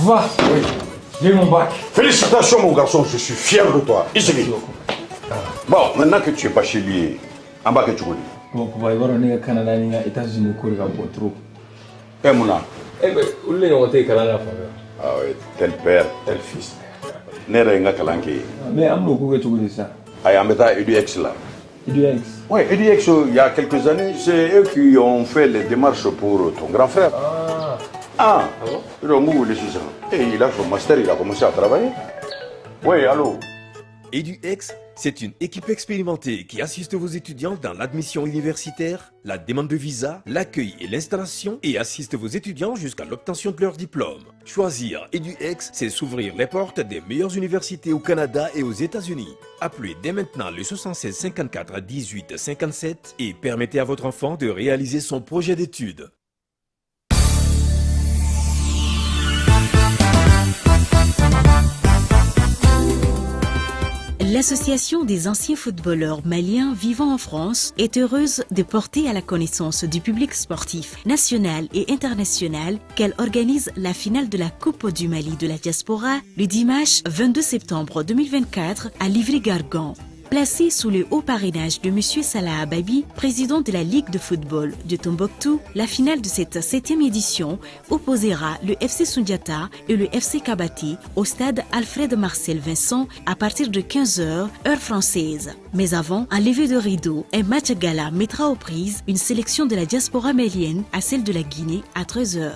Papa, Oui. j'ai mon bac. Félicitations, mon garçon, je suis fier de toi. Ici. Merci beaucoup. Bon, maintenant que tu es bachelier, an b'a kɛ cogo di? Bon, papa, i b'a dɔn ne ka Canada ni n ka États-Unis ko de ka bon trop. E mun na? Eh ben, olu de ɲɔgɔn tɛ yen kalan na fan bɛɛ. Ah oui, tel père, tel fils. Ne yɛrɛ ye n ka kalan kɛ yen. Mais an bɛn'o ko kɛ cogo di sisan? Ayi, an bɛ taa EDUX la. EDUX. Oui, EDUX, il y a quelques années, c'est eux qui ont fait les démarches pour ton grand frère. Ah. Ah, Ah bon? Ils ont wele sisan. Et il a son master, il a commencé à travailler. Oui, allô? EduX, c'est une équipe expérimentée qui assiste vos étudiants dans l'admission universitaire, la demande de visa, l'accueil et l'installation et assiste vos étudiants jusqu'à l'obtention de leur diplôme. Choisir EduX, c'est s'ouvrir les portes des meilleures universités au Canada et aux États-Unis. Appelez dès maintenant le 76 54 18 57 et permettez à votre enfant de réaliser son projet d'études. L'Association des anciens footballeurs maliens vivant en France est heureuse de porter à la connaissance du public sportif national et international qu'elle organise la finale de la Coupe du Mali de la diaspora le dimanche 22 septembre 2024 à Livry-Gargan. Placée sous le haut parrainage de M. Salah Ababi, président de la Ligue de football de Tombouctou, la finale de cette 7e édition opposera le FC Sundiata et le FC Kabati au stade Alfred Marcel Vincent à partir de 15h, heure française. Mais avant, un lever de rideau, un match gala mettra aux prises une sélection de la diaspora malienne à celle de la Guinée à 13h.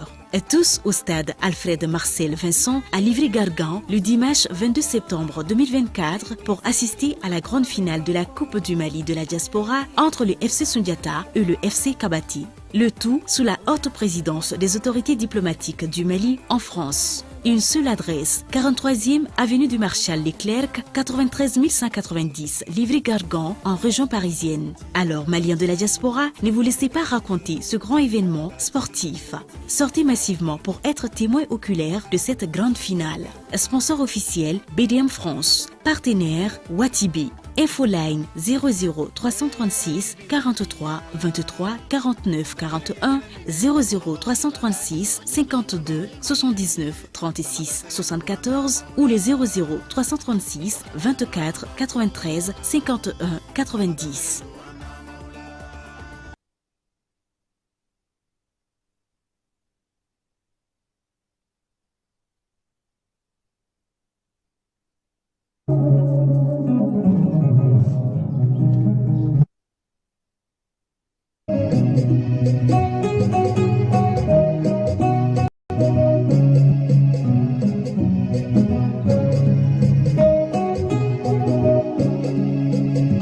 Tous au stade Alfred Marcel Vincent à Livry-Gargan le dimanche 22 septembre 2024 pour assister à la grande finale de la Coupe du Mali de la diaspora entre le FC Sundiata et le FC Kabati. Le tout sous la haute présidence des autorités diplomatiques du Mali en France. Une seule adresse, 43e avenue du Marshal Leclerc, 93 190, Livry-Gargan, en région parisienne. Alors, Maliens de la diaspora, ne vous laissez pas raconter ce grand événement sportif. Sortez massivement pour être témoin oculaire de cette grande finale. Sponsor officiel, BDM France. Partenaire, Watibi. Infoline 00 336 43 23 49 41 00 336 52 79 36 74 ou les 00 336 24 93 51 90.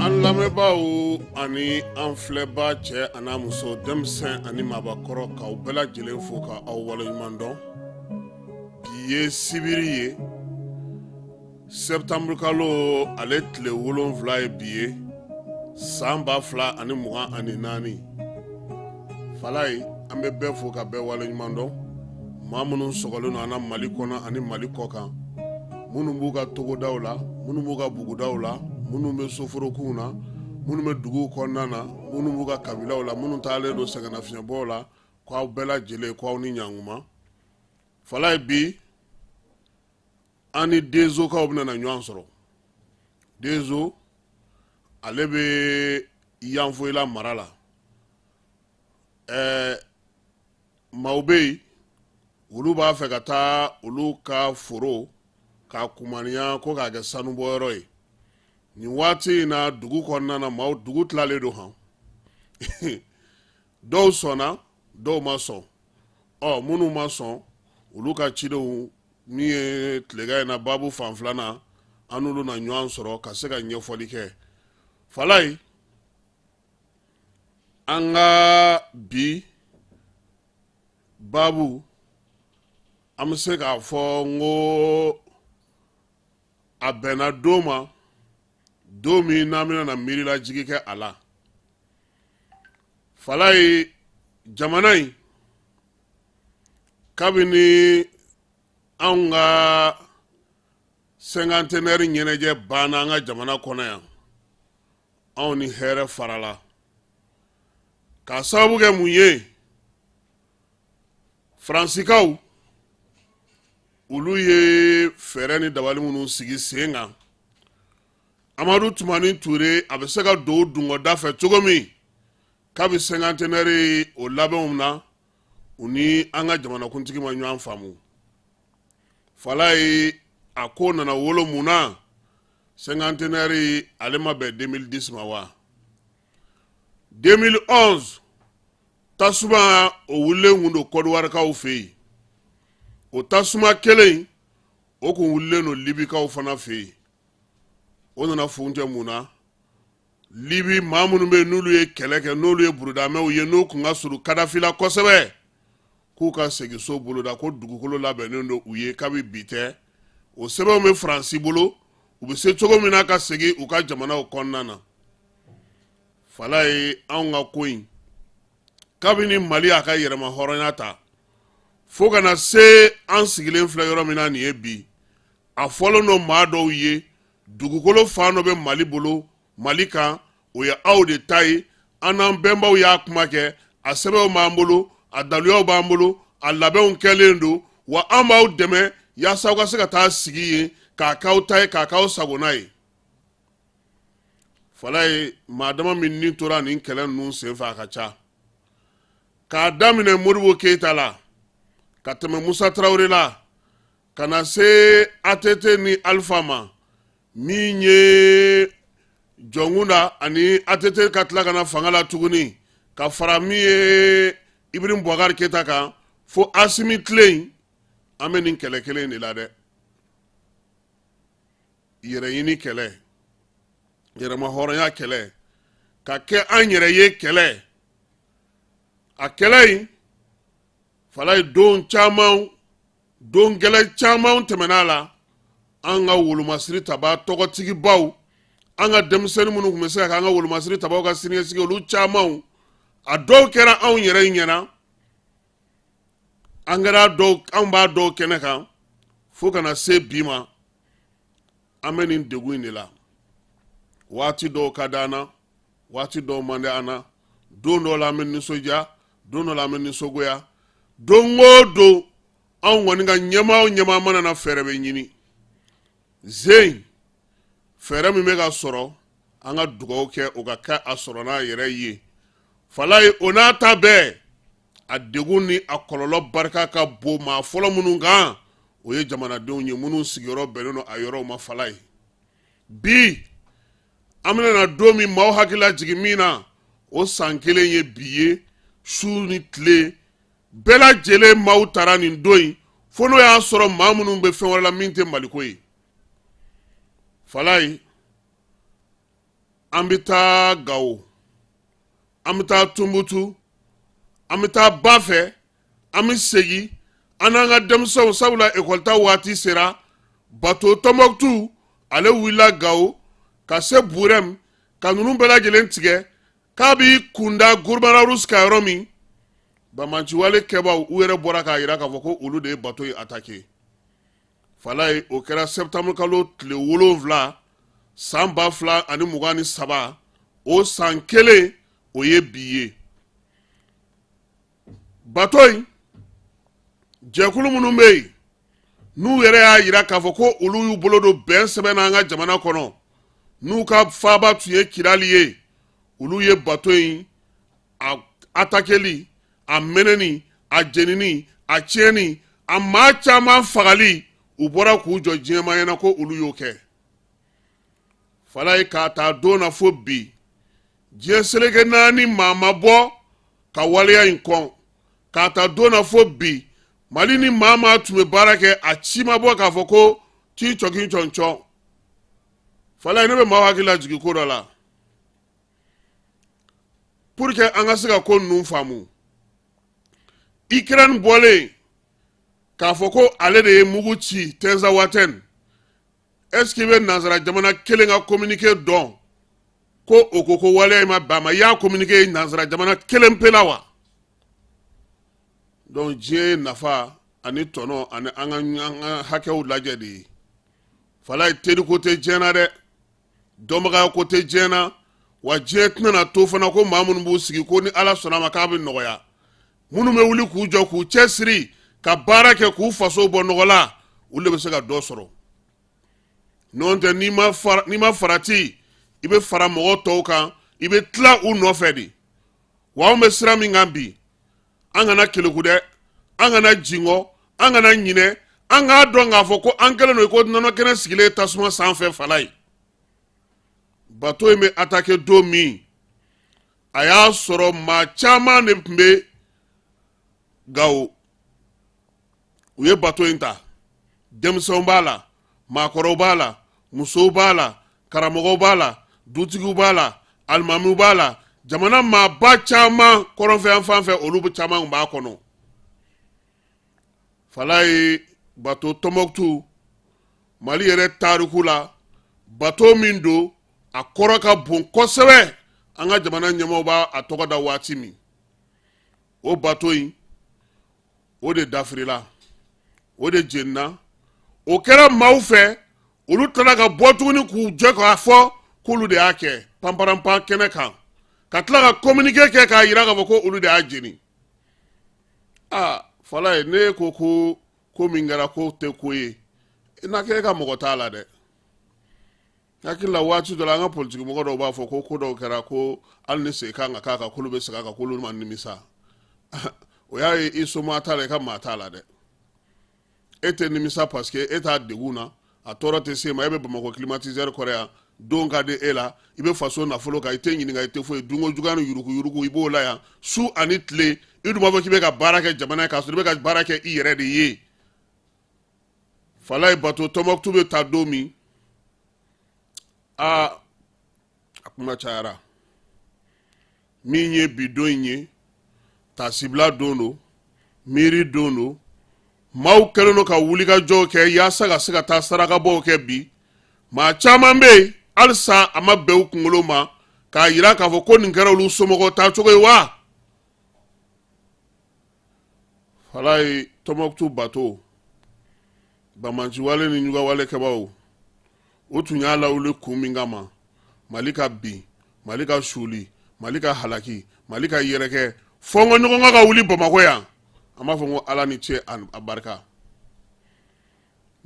An lamɛnbaaw ani an filɛbaa cɛ an'a muso, denmisɛn ani maabakɔrɔ, k'aw bɛɛ lajɛlen fo ka aw waleɲuman dɔn. Bi ye sibiri ye, septembre kalo ale tile 7 ye bi ye, san 2024. Falaye, an bɛ bɛɛ fo ka bɛɛ waleɲuman dɔn, maa minnu sɔgɔlen don an na Mali kɔnɔ ani Mali kɔ kan, minnu b'u ka togodaw la, minnu b'u ka bugudaw la, minnu bɛ soforokunw na, minnu bɛ duguw kɔnɔna na, minnu b'u ka kabilaw la, minnu taalen don sɛgɛnnafiɲɛbɔw la, k'aw bɛɛ lajɛlen k'aw ni ɲankuma. Falaye, bi an ni Dezokaw bɛna na ɲɔgɔn sɔrɔ. Dezo ale bɛ Yanfoyila mara la. Maaw bɛ yen, olu b'a fɛ ka taa olu ka foro k'a kumaniya ko k'a kɛ sanubɔyɔrɔ ye. Nin waati in na, dugu kɔnɔna na, maaw dugu tilalen don han. Dɔw sɔnna, dɔw ma sɔn. Ɔ, minnu ma sɔn, olu ka cidenw min ye tilegan in na baabu fan filanan, an n'olu na ɲɔgɔn sɔrɔ ka se ka ɲɛfɔli kɛ. Falaye, an ka bi baabu, an bɛ se k'a fɔ n ko a bɛnna don ma, don min n'an bɛna na miirilajigi kɛ a la. Falaye, jamana in, kabini anw ka cinquantenaire ɲɛnajɛ banna an ka jamana kɔnɔ yan, anw ni hɛrɛ farala. K'a sababu kɛ mun ye? Faransikaw Olu ye fɛɛrɛ ni dabali minnu sigi sen kan, Amadu Tumani Ture a bɛ se ka don dungɔda fɛ cogo min kabi cinquantenaire o labɛnw na, u ni an ka jamanakuntigi ma ɲɔgɔn faamu. Falaye, a ko nana wolo mun na? Cinquantenaire ale ma bɛn 2010 ma wa? 2011 tasuma o wulilen kun don Kɔdiwarikaw fɛ yen. O tasuma kelen o kun wulilen don Libikaw fana fɛ yen. O nana funtɛ mun na? Libi maa minnu bɛ yen n'olu ye kɛlɛ kɛ, n'olu ye burudamɛw ye, n'u kun ka surun Kadafi la kosɛbɛ, k'u ka segin so boloda, ko dugukolo labɛnnen don u ye kabi bi tɛ. O sɛbɛnw bɛ Faransi bolo, u bɛ se cogo min na ka segin u ka jamanaw kɔnɔna na. Falaye, anw ka ko in, kabini Mali y'a ka yɛrɛma hɔrɔnya ta fo ka na se an sigilen filɛ yɔrɔ min na nin ye bi, a fɔlen don maa dɔw ye dugukolo fan dɔ bɛ Mali bolo, Mali kan, o ye aw de ta ye. An n'an bɛnbaw y'a kuma kɛ, a sɛbɛnw b'an bolo, a daluyaw b'an bolo, a labɛnw kɛlen don, wa an b'aw dɛmɛ yaasa aw ka se ka taa sigi yen k'a k'aw ta ye, k'a k'aw sagona ye. Falaye, maa dama min ni tora nin kɛlɛ ninnu senfɛ, a ka ca. K'a daminɛ Modibo Keyita la, ka tɛmɛ Musa Tarawele la, ka na se ATT ni Alifa ma, min ye Jɔnkunda ani ATT ka tila ka na fanga la tuguni, ka fara min ye Ibrahim Boubacar Keyita kan, fo Asimi tile in, an bɛ nin kɛlɛ kelen de la dɛ. Yɛrɛɲini kɛlɛ, yɛrɛma hɔrɔnya kɛlɛ, ka kɛ an yɛrɛ ye kɛlɛ. A kɛlɛ in, Falaye, don caman, don gɛlɛn caman tɛmɛna a la. An ka wolomasiri tabaa tɔgɔtigibaw, an ka denmisɛnnin minnu tun bɛ se ka kɛ an ka wolomasiri tabaw ka siniɲɛsigi, olu camanw, a dɔw kɛra anw yɛrɛ ɲɛna, an kɛra dɔw, anw b'a dɔw kɛnɛ kan. Fo ka na se bi ma, an bɛ nin degun in de la. Waati dɔw ka d'an na, waati dɔw man di an na. Don dɔw la an bɛ nisɔndiya, don dɔ la an bɛ nisɔngoya. Don o don, anw kɔni ka ɲɛmaa o ɲɛmaa mana na, fɛɛrɛ bɛ ɲini zen. Fɛɛrɛ min bɛ ka sɔrɔ, an ka dugawu kɛ o ka kɛ a sɔrɔ n'a yɛrɛ ye. Falaye, o n'a ta bɛɛ, a degun ni a kɔlɔlɔ barika ka bon maa fɔlɔ minnu kan, o ye jamanadenw ye minnu sigiyɔrɔ bɛnnen don a yɔrɔw ma. Falaye, bi an bɛna na don min, maaw hakili lajigin min na, o san kelen ye bi ye. Su ni tile bɛɛ lajɛlen maaw taara nin don in, fo n'o y'a sɔrɔ maa minnu bɛ fɛn wɛrɛ la min tɛ Maliko ye. Falaye, an bɛ taa Gawo, an bɛ taa Tunbutu, an bɛ taa ba fɛ, an bɛ segin an n'an ka denmisɛnw, sabula ekɔli ta waati sera. Bato Tɔnbɔkutu ale wulila Gawo ka se Burɛm ka ninnu bɛɛ lajɛlen tigɛ k'a b'i kunda Gourma-Rharous kan yɔrɔ min, banbaanciwale kɛbaaw u yɛrɛ bɔra k'a jira k'a fɔ ko olu de ye bato in attaqué. Falaye, o kɛra septembre kalo tile 7 san 2023. O san kelen, o ye bi ye. Bato in jɛkulu minnu bɛ yen, n'u yɛrɛ y'a jira k'a fɔ ko olu y'u bolo don bɛn sɛbɛn na an ka jamana kɔnɔ, n'u ka faaba tun ye Kidali ye, olu ye bato in a atakeli, a mɛnɛni, a jenini, a tiɲɛni, a maa caman fagali, u bɔra k'u jɔ diɲɛmaa ɲɛna ko olu y'o kɛ. Falaye, k'a ta don na fo bi, diɲɛ seleke naani maa ma bɔ ka waleya in kɔn. K'a ta don na fo bi, Mali ni maa maa tun bɛ baara kɛ, a ci ma bɔ k'a fɔ ko ci cɔkin cɔncɔn. Falaye, ne bɛ maaw hakili lajigin ko dɔ la pour que an ka se ka ko ninnu faamu. Ukraine bɔlen k'a fɔ ko ale de ye mugu ci Tinzaouaten, est ce que i bɛ nansara jamana kelen ka communiqué dɔn ko o ko ko waleya in ma bɛn a ma? I y'a communiqué nansara jamana kelen pe la wa? Donc diɲɛ ye nafa ani tɔnɔ ani an ka hakɛw lajɛ de ye. Falaye, teriko tɛ diɲɛ na dɛ, dɔnbagaya ko tɛ diɲɛ na, wa diɲɛ tɛna na to fana ko maa minnu b'u sigi ko ni Ala sɔnna a ma k'a bɛ nɔgɔya. Minnu bɛ wuli k'u jɔ k'u cɛ siri ka baara kɛ k'u faso bɔ nɔgɔ la, Olu de bɛ se ka dɔ sɔrɔ. N'o tɛ, n'i ma farati, i bɛ fara mɔgɔ tɔw kan, i bɛ tila u nɔfɛ de. Wa anw bɛ sira min kan bi, an kana keleku dɛ, an kana jingɔ, an kana ɲinɛ. An k'a dɔn k'a fɔ ko an kɛlen don i ko nɔnɔ kɛnɛ sigilen tasuma sanfɛ. Fala ye bato in bɛ attaquer don min, a y'a sɔrɔ maa caman de tun bɛ Gawo. U ye bato in ta, denmisɛnw b'a la, maakɔrɔw b'a la, musow b'a la, karamɔgɔw b'a la, dutigiw b'a la, alimamiw b'a la, jamana maaba caman kɔrɔnfɛ yan fan fɛ, olu caman tun b'a kɔnɔ. Falaye, bato Tɔnbɔkutu, Mali yɛrɛ tariku la, bato min don, a kɔrɔ ka bon kosɛbɛ. An ka jamana ɲɛmaaw b'a a tɔgɔ da waati min, o bato in, o de dafirila, o de jenina. O kɛra maaw fɛ, olu tilala ka bɔ tuguni k'u jɔ k'a fɔ k'olu de y'a kɛ panparanpan kɛnɛ kan, ka tila ka communiqué kɛ k'a yira k'a fɔ ko olu de y'a jeni. Aa, Falaye, ne ko ko ko min kɛra, ko tɛ ko ye n'a kɛ e ka mɔgɔ t'a la dɛ. Hakili la, waati dɔ la, an ka politiki mɔgɔ dɔw b'a fɔ ko ko dɔw kɛra, ko hali ni segin kan ka k'a kan, k'olu bɛ segin a kan, k'olu ma nimisa. O y'a ye i soma t'a la, i ka maa t'a la dɛ. E tɛ nimisa parce que e t'a degun na, a tɔɔrɔ tɛ se ma. E bɛ Bamakɔ climatiseur kɔrɔ yan, don ka di e la, i bɛ faso nafolo kan, i tɛ ɲininka, i tɛ foyi. Dunko juguya ni yurugu yurugu, i b'o la yan su ani tile. I dun b'a fɔ k'i bɛ ka baara kɛ jamana ye, k'a sɔrɔ i bɛ ka baara kɛ i yɛrɛ de ye. Falaye, bato Tɔnbɔkutu bɛ taa don min, aa, a kuma cayara. Min ye bi don in ye, tasibila don don, miiri don don. Maaw kɛlen don ka wulikajɔw kɛ yaasa ka se ka taa sarakabɔw kɛ bi. Maa caman bɛ yen, halisa a ma bɛn u kunkolo ma k'a yira k'a fɔ ko nin kɛra olu somɔgɔw taacogo ye wa. Falaye, Tɔnbɔkutu bato bamanciwale ni ɲugawale kɛbaw, o tun y'a lawuli kun min kama, Mali ka bin, Mali ka suli, Mali ka halaki, Mali ka yɛrɛkɛ, fɔnkɔ ɲɔgɔn ka wuli Bamakɔ yan, an b'a fɔ ko Ala ni ce, a barika.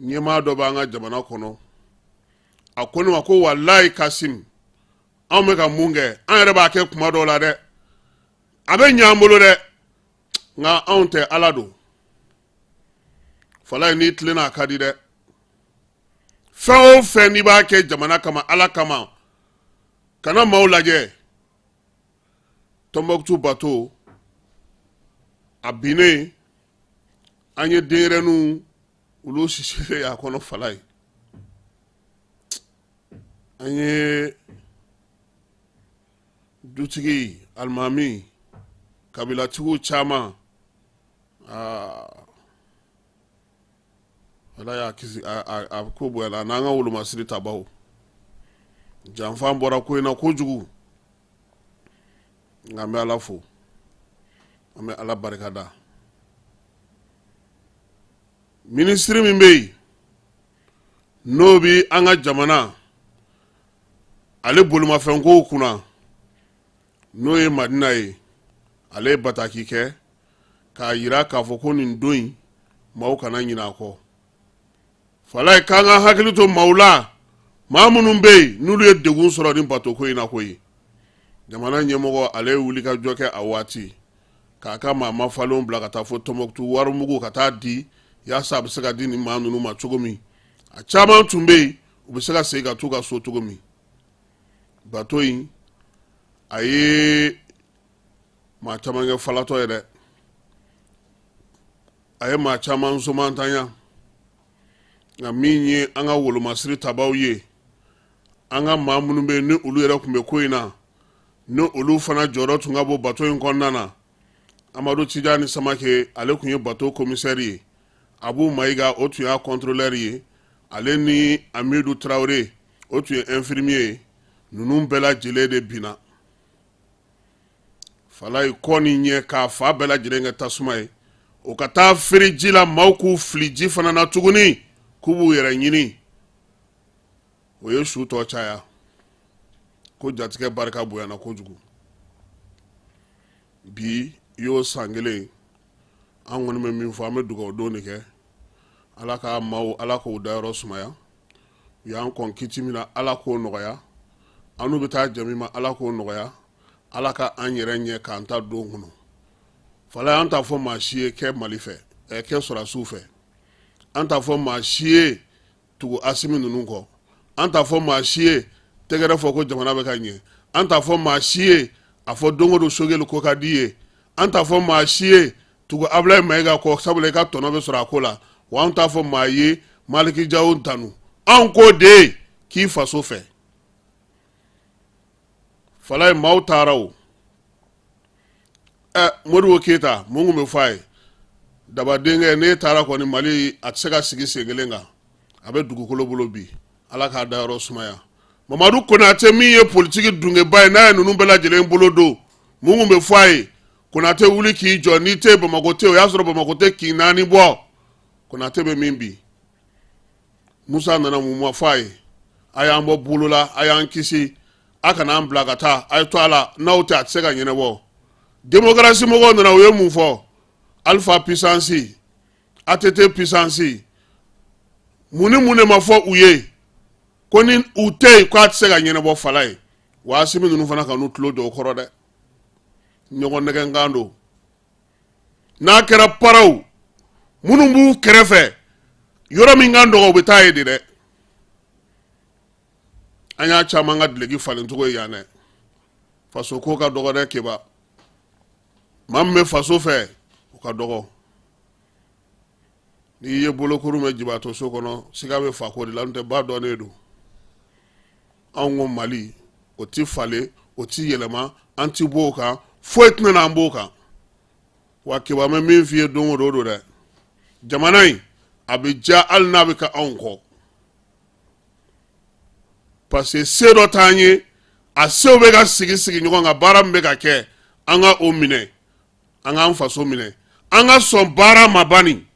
Ɲɛmaa dɔ b'an ka jamana kɔnɔ, a ko ne ma ko walayi Kasim, anw bɛ ka mun kɛ, an yɛrɛ b'a kɛ kuma dɔw la dɛ, a bɛ ɲɛ an bolo dɛ, nka anw tɛ, Ala don. Falaye, n'i tilenna, a ka di dɛ. Fɛn o fɛn n'i b'a kɛ jamana kama, Ala kama, kana maaw lajɛ. Tɔnbɔkutu bato a binnen, an ye denyɛrɛninw olu sisilen y'a kɔnɔ. Falaye, an ye dutigi, alimami, kabilatigiw caman. Aa, Ala y'a kisi, a ko bonyana n'an ka wolomasiri tabaw. Janfan bɔra ko in na kojugu, nka an bɛ Ala fo, an bɛ Ala barika da. Minisiri min bɛ yen, n'o bɛ an ka jamana ale bolimafɛnkow kunna, n'o ye Madina ye, ale ye bataki kɛ k'a yira k'a fɔ ko nin don in, maaw kana ɲinɛ a kɔ. Falaye, k'an ka hakili to maaw la, maa minnu bɛ yen n'olu ye degun sɔrɔ ni batoko in na. Koyi, jamana ɲɛmɔgɔ, ale ye wulikajɔ kɛ a waati k'a ka maa mafalenw bila ka taa fo Tɔnbɔkutu, warimugu ka taa di yaasa a bɛ se ka di nin maa ninnu ma cogo min. A caman tun bɛ yen, u bɛ se ka segin ka t'u ka so cogo min. Bato in, a ye maa caman kɛ falatɔ ye dɛ, a ye maa caman somantanya. Nka min ye an ka wolomasiri tabaw ye, an ka maa minnu bɛ yen ni olu yɛrɛ tun bɛ ko in na, ni olu fana jɔyɔrɔ tun ka bon bato in kɔnɔna na, Amadu Tijani Samake, ale tun ye bato commissaire ye, Abu Mayiga, o tun y'a contrôleur ye, ale ni Amidu Tarawele, o tun ye infirmier ye. Ninnu bɛɛ lajɛlen de binna. Falaye, kɔ ni ɲɛ, k'a fa bɛɛ lajɛlen kɛ tasuma ye, o ka taa feere ji la, maaw k'u fili ji fana na tuguni k'u b'u yɛrɛ ɲini, o ye su tɔ caya. Ko jatigɛ barika bonyana kojugu. Bi y'o san kelen, an kɔni bɛ min fɔ, an bɛ dugawu don de kɛ. Ala ka maaw, Ala k'o dayɔrɔ sumaya. U y'an kɔn kiti min na, Ala k'o nɔgɔya. An n'u bɛ taa jɛ min ma, Ala k'o nɔgɔya. Ala ka an yɛrɛ ɲɛ k'an ta don kɔnɔ. Falaye, an t'a fɔ maa si ye kɛ Mali fɛ, kɛ sɔrɔdasiw fɛ. An t'a fɔ maa si ye tugu Asimi ninnu kɔ. An t'a fɔ maa si ye tɛgɛrɛ fɔ ko jamana bɛ ka ɲɛ. An t'a fɔ maa si ye a fɔ don o don Sogɛli ko ka di ye. An t'a fɔ maa si ye tugu Abulayi Mayiga kɔ, sabula i ka tɔnɔ bɛ sɔrɔ a ko la. Wa an t'a fɔ maa ye Maliki Jawo tanu. Anw ko de k'i faso fɛ. Falaye, maaw taara o. Modibo Keyita, mun tun bɛ fɔ a ye? Dabadenkɛ, n'e taara kɔni Mali a tɛ se ka sigi sen kelen kan, a bɛ dugukolo bolo bi. Ala k'a dayɔrɔ sumaya. Mamadu Konate min ye politiki dungeba ye, n'a ye ninnu bɛɛ lajɛlen bolo don, mun tun bɛ fɔ a ye? Konate wuli k'i jɔ, n'i tɛ Bamakɔ tɛ, o y'a sɔrɔ Bamakɔ tɛ kin 4 bɔ. Konate bɛ min bi? Musa nana, mun ma fɔ a ye? A y'an bɔ bolo la, a y'an kisi, a kana an bila ka taa, a ye to a la, n'aw tɛ a tɛ se ka ɲɛnabɔ. Démocratie mɔgɔw nana, u ye mun fɔ? Alpha puissance, ATT puissance, mun ni mun de ma fɔ u ye ko ni u tɛ yen k'a tɛ se ka ɲɛnabɔ? Falaye, wa Asimi ninnu fana ka n'u tulo jɔ o kɔrɔ dɛ. Ɲɔgɔn nɛgɛnkan don. N'a kɛra paraw minnu b'u kɛrɛfɛ, yɔrɔ min ka nɔgɔ, u bɛ taa yen de dɛ. An y'a caman ka duloki falen cogo ye yan dɛ. Faso ko ka dɔgɔ dɛ, Keba. Maa min bɛ faso fɛ, o ka dɔgɔ. N'i ye bolokuru mɛn jibatɔ so kɔnɔ, siga bɛ fako de la, n'o tɛ ba dɔnnen don. Anw ko Mali, o ti falen, o ti yɛlɛma, an ti bɔ o kan, foyi tɛna n'an b'o kan. Wa Keba, bɛ min f'i ye don o don, o don dɛ. Jamana in a bɛ diya hali n'a bɛ kɛ anw kɔ, parce que se dɔ t'an ye. A sew bɛ ka sigi sigi ɲɔgɔn kan, baara min bɛ ka kɛ, an ka o minɛ, an k'an faso minɛ, an ka sɔn baara ma. Bani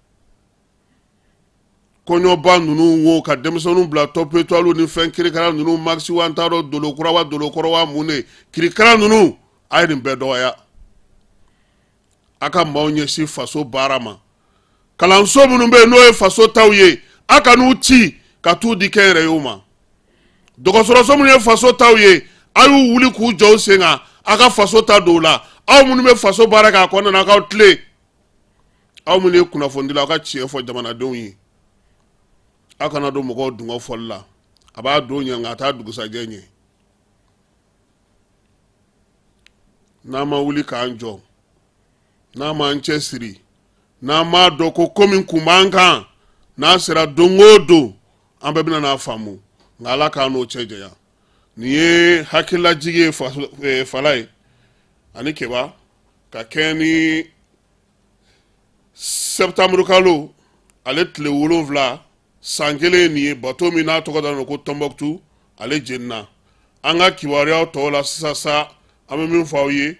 kɔɲɔba ninnu wo, ka denmisɛnninw bila Top Étoile ni fɛn kirikara ninnu, maxi wa, n t'a dɔn dolo kura wa dolo kɔrɔ wa mun de kirikara ninnu, a ye nin bɛɛ dɔgɔya. A ka maaw ɲɛsin faso baara ma. Kalanso minnu bɛ yen n'o ye faso taw ye, a ka n'u ci ka t'u di kɛnyɛrɛyew ma. Dɔgɔtɔrɔso minnu ye faso taw ye, a y'u wuli k'u jɔ u sen kan, a ka faso ta don o la. Aw minnu bɛ faso baara k'a kɔnɔna na, a k'aw tilen. Aw minnu ye kunnafonidila, aw ka tiɲɛ fɔ jamanadenw ye. Aw kana don mɔgɔw dungɔ fɔli la. A b'a don ɲɛ, nka a t'a dugusajɛ ɲɛ. N'an ma wuli k'an jɔ, n'an m'an cɛ siri, n'an m'a dɔn ko ko min kun b'an kan, n'a sera don o don, an bɛɛ bɛna n'a faamu. Nka Ala k'an n'o cɛ janya. Nin ye hakililajigi ye, Falaye ani Keba, ka kɛɲɛ ni septembre kalo ale tile 7, san kelen nin ye, bato min n'a tɔgɔ dalen ko Tombouctou, ale jenina. An ka kibaruyaw tɔw la sisan sa, an bɛ min fɔ aw ye,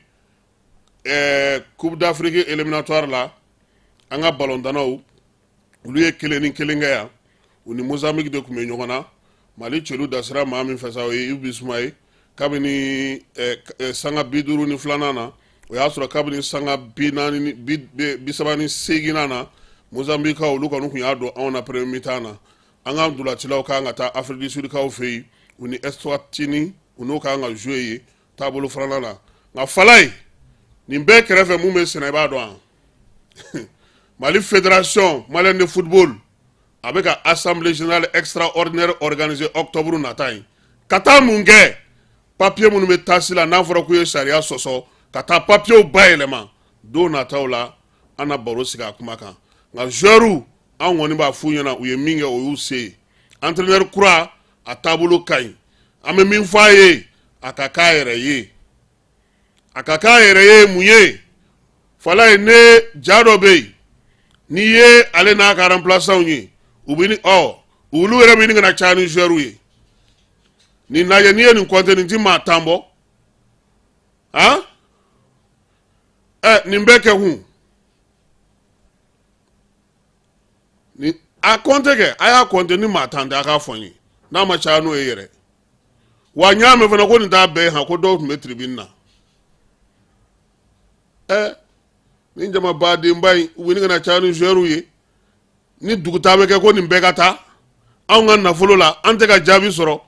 Coupe d'Afrique éliminatoire la, an ka balontannaw, olu ye 1-1 kɛ yan. U ni Mozambique de tun bɛ ɲɔgɔn na. Mali celu dasira maa min fɛ sa, o ye Yves Bissouma ye, kabini sanga 52nan na. O y'a sɔrɔ kabini sanga 40 38nan na, Mozambique kaw, olu kɔni tun y'a don anw na premier mi-temps na. An ka ntolacilaw kan ka taa Afrique du Sud kaw fɛ yen, u ni Eswatini, u n'o kan ka jouer yen taabolo filanan na. Nka Falaye, nin bɛɛ kɛrɛfɛ, mun bɛ senna, i b'a dɔn wa? Mali Fédération malienne de football, a bɛ ka assemblée générale extraordinaire organiser octobre nata in, ka taa mun kɛ? Papier minnu bɛ TAS la, n'a fɔra k'u ye sariya sɔsɔ, ka taa papiyew bayɛlɛma. Don nataw la, an na baro sigi a kuma kan. Nka joueurs, an kɔni b'a f'u ɲɛna, u ye min kɛ, o y'u se ye. Entraîneur kura, a taabolo ka ɲi. An bɛ min fɔ a ye, a ka k'a yɛrɛ ye, a ka k'a yɛrɛ ye. Mun ye, Falaye? Ne ja dɔ bɛ yen, n'i ye ale n'a ka remplaçants ye, u bɛ ni ɔ olu yɛrɛ bɛ ɲini ka na caya ni joueurs ye. Nin lajɛ, n'i ye nin compter, nin ti maa 10 bɔ. Han, ɛ, nin bɛɛ kɛ kun ni a compter kɛ, a y'a compter, ni maa 10 tɛ, a k'a fɔ n ye, n'a ma caya n'o ye yɛrɛ. Wa n y'a mɛn fana ko nin t'a bɛɛ ye han, ko dɔw tun bɛ tribune na. Ɛ, nin jama badenba in, u bɛ ɲini ka na caya ni joueurs ye. Ni dugutaa bɛ kɛ ko nin bɛɛ ka taa anw ka nafolo la, an tɛ ka jaabi sɔrɔ.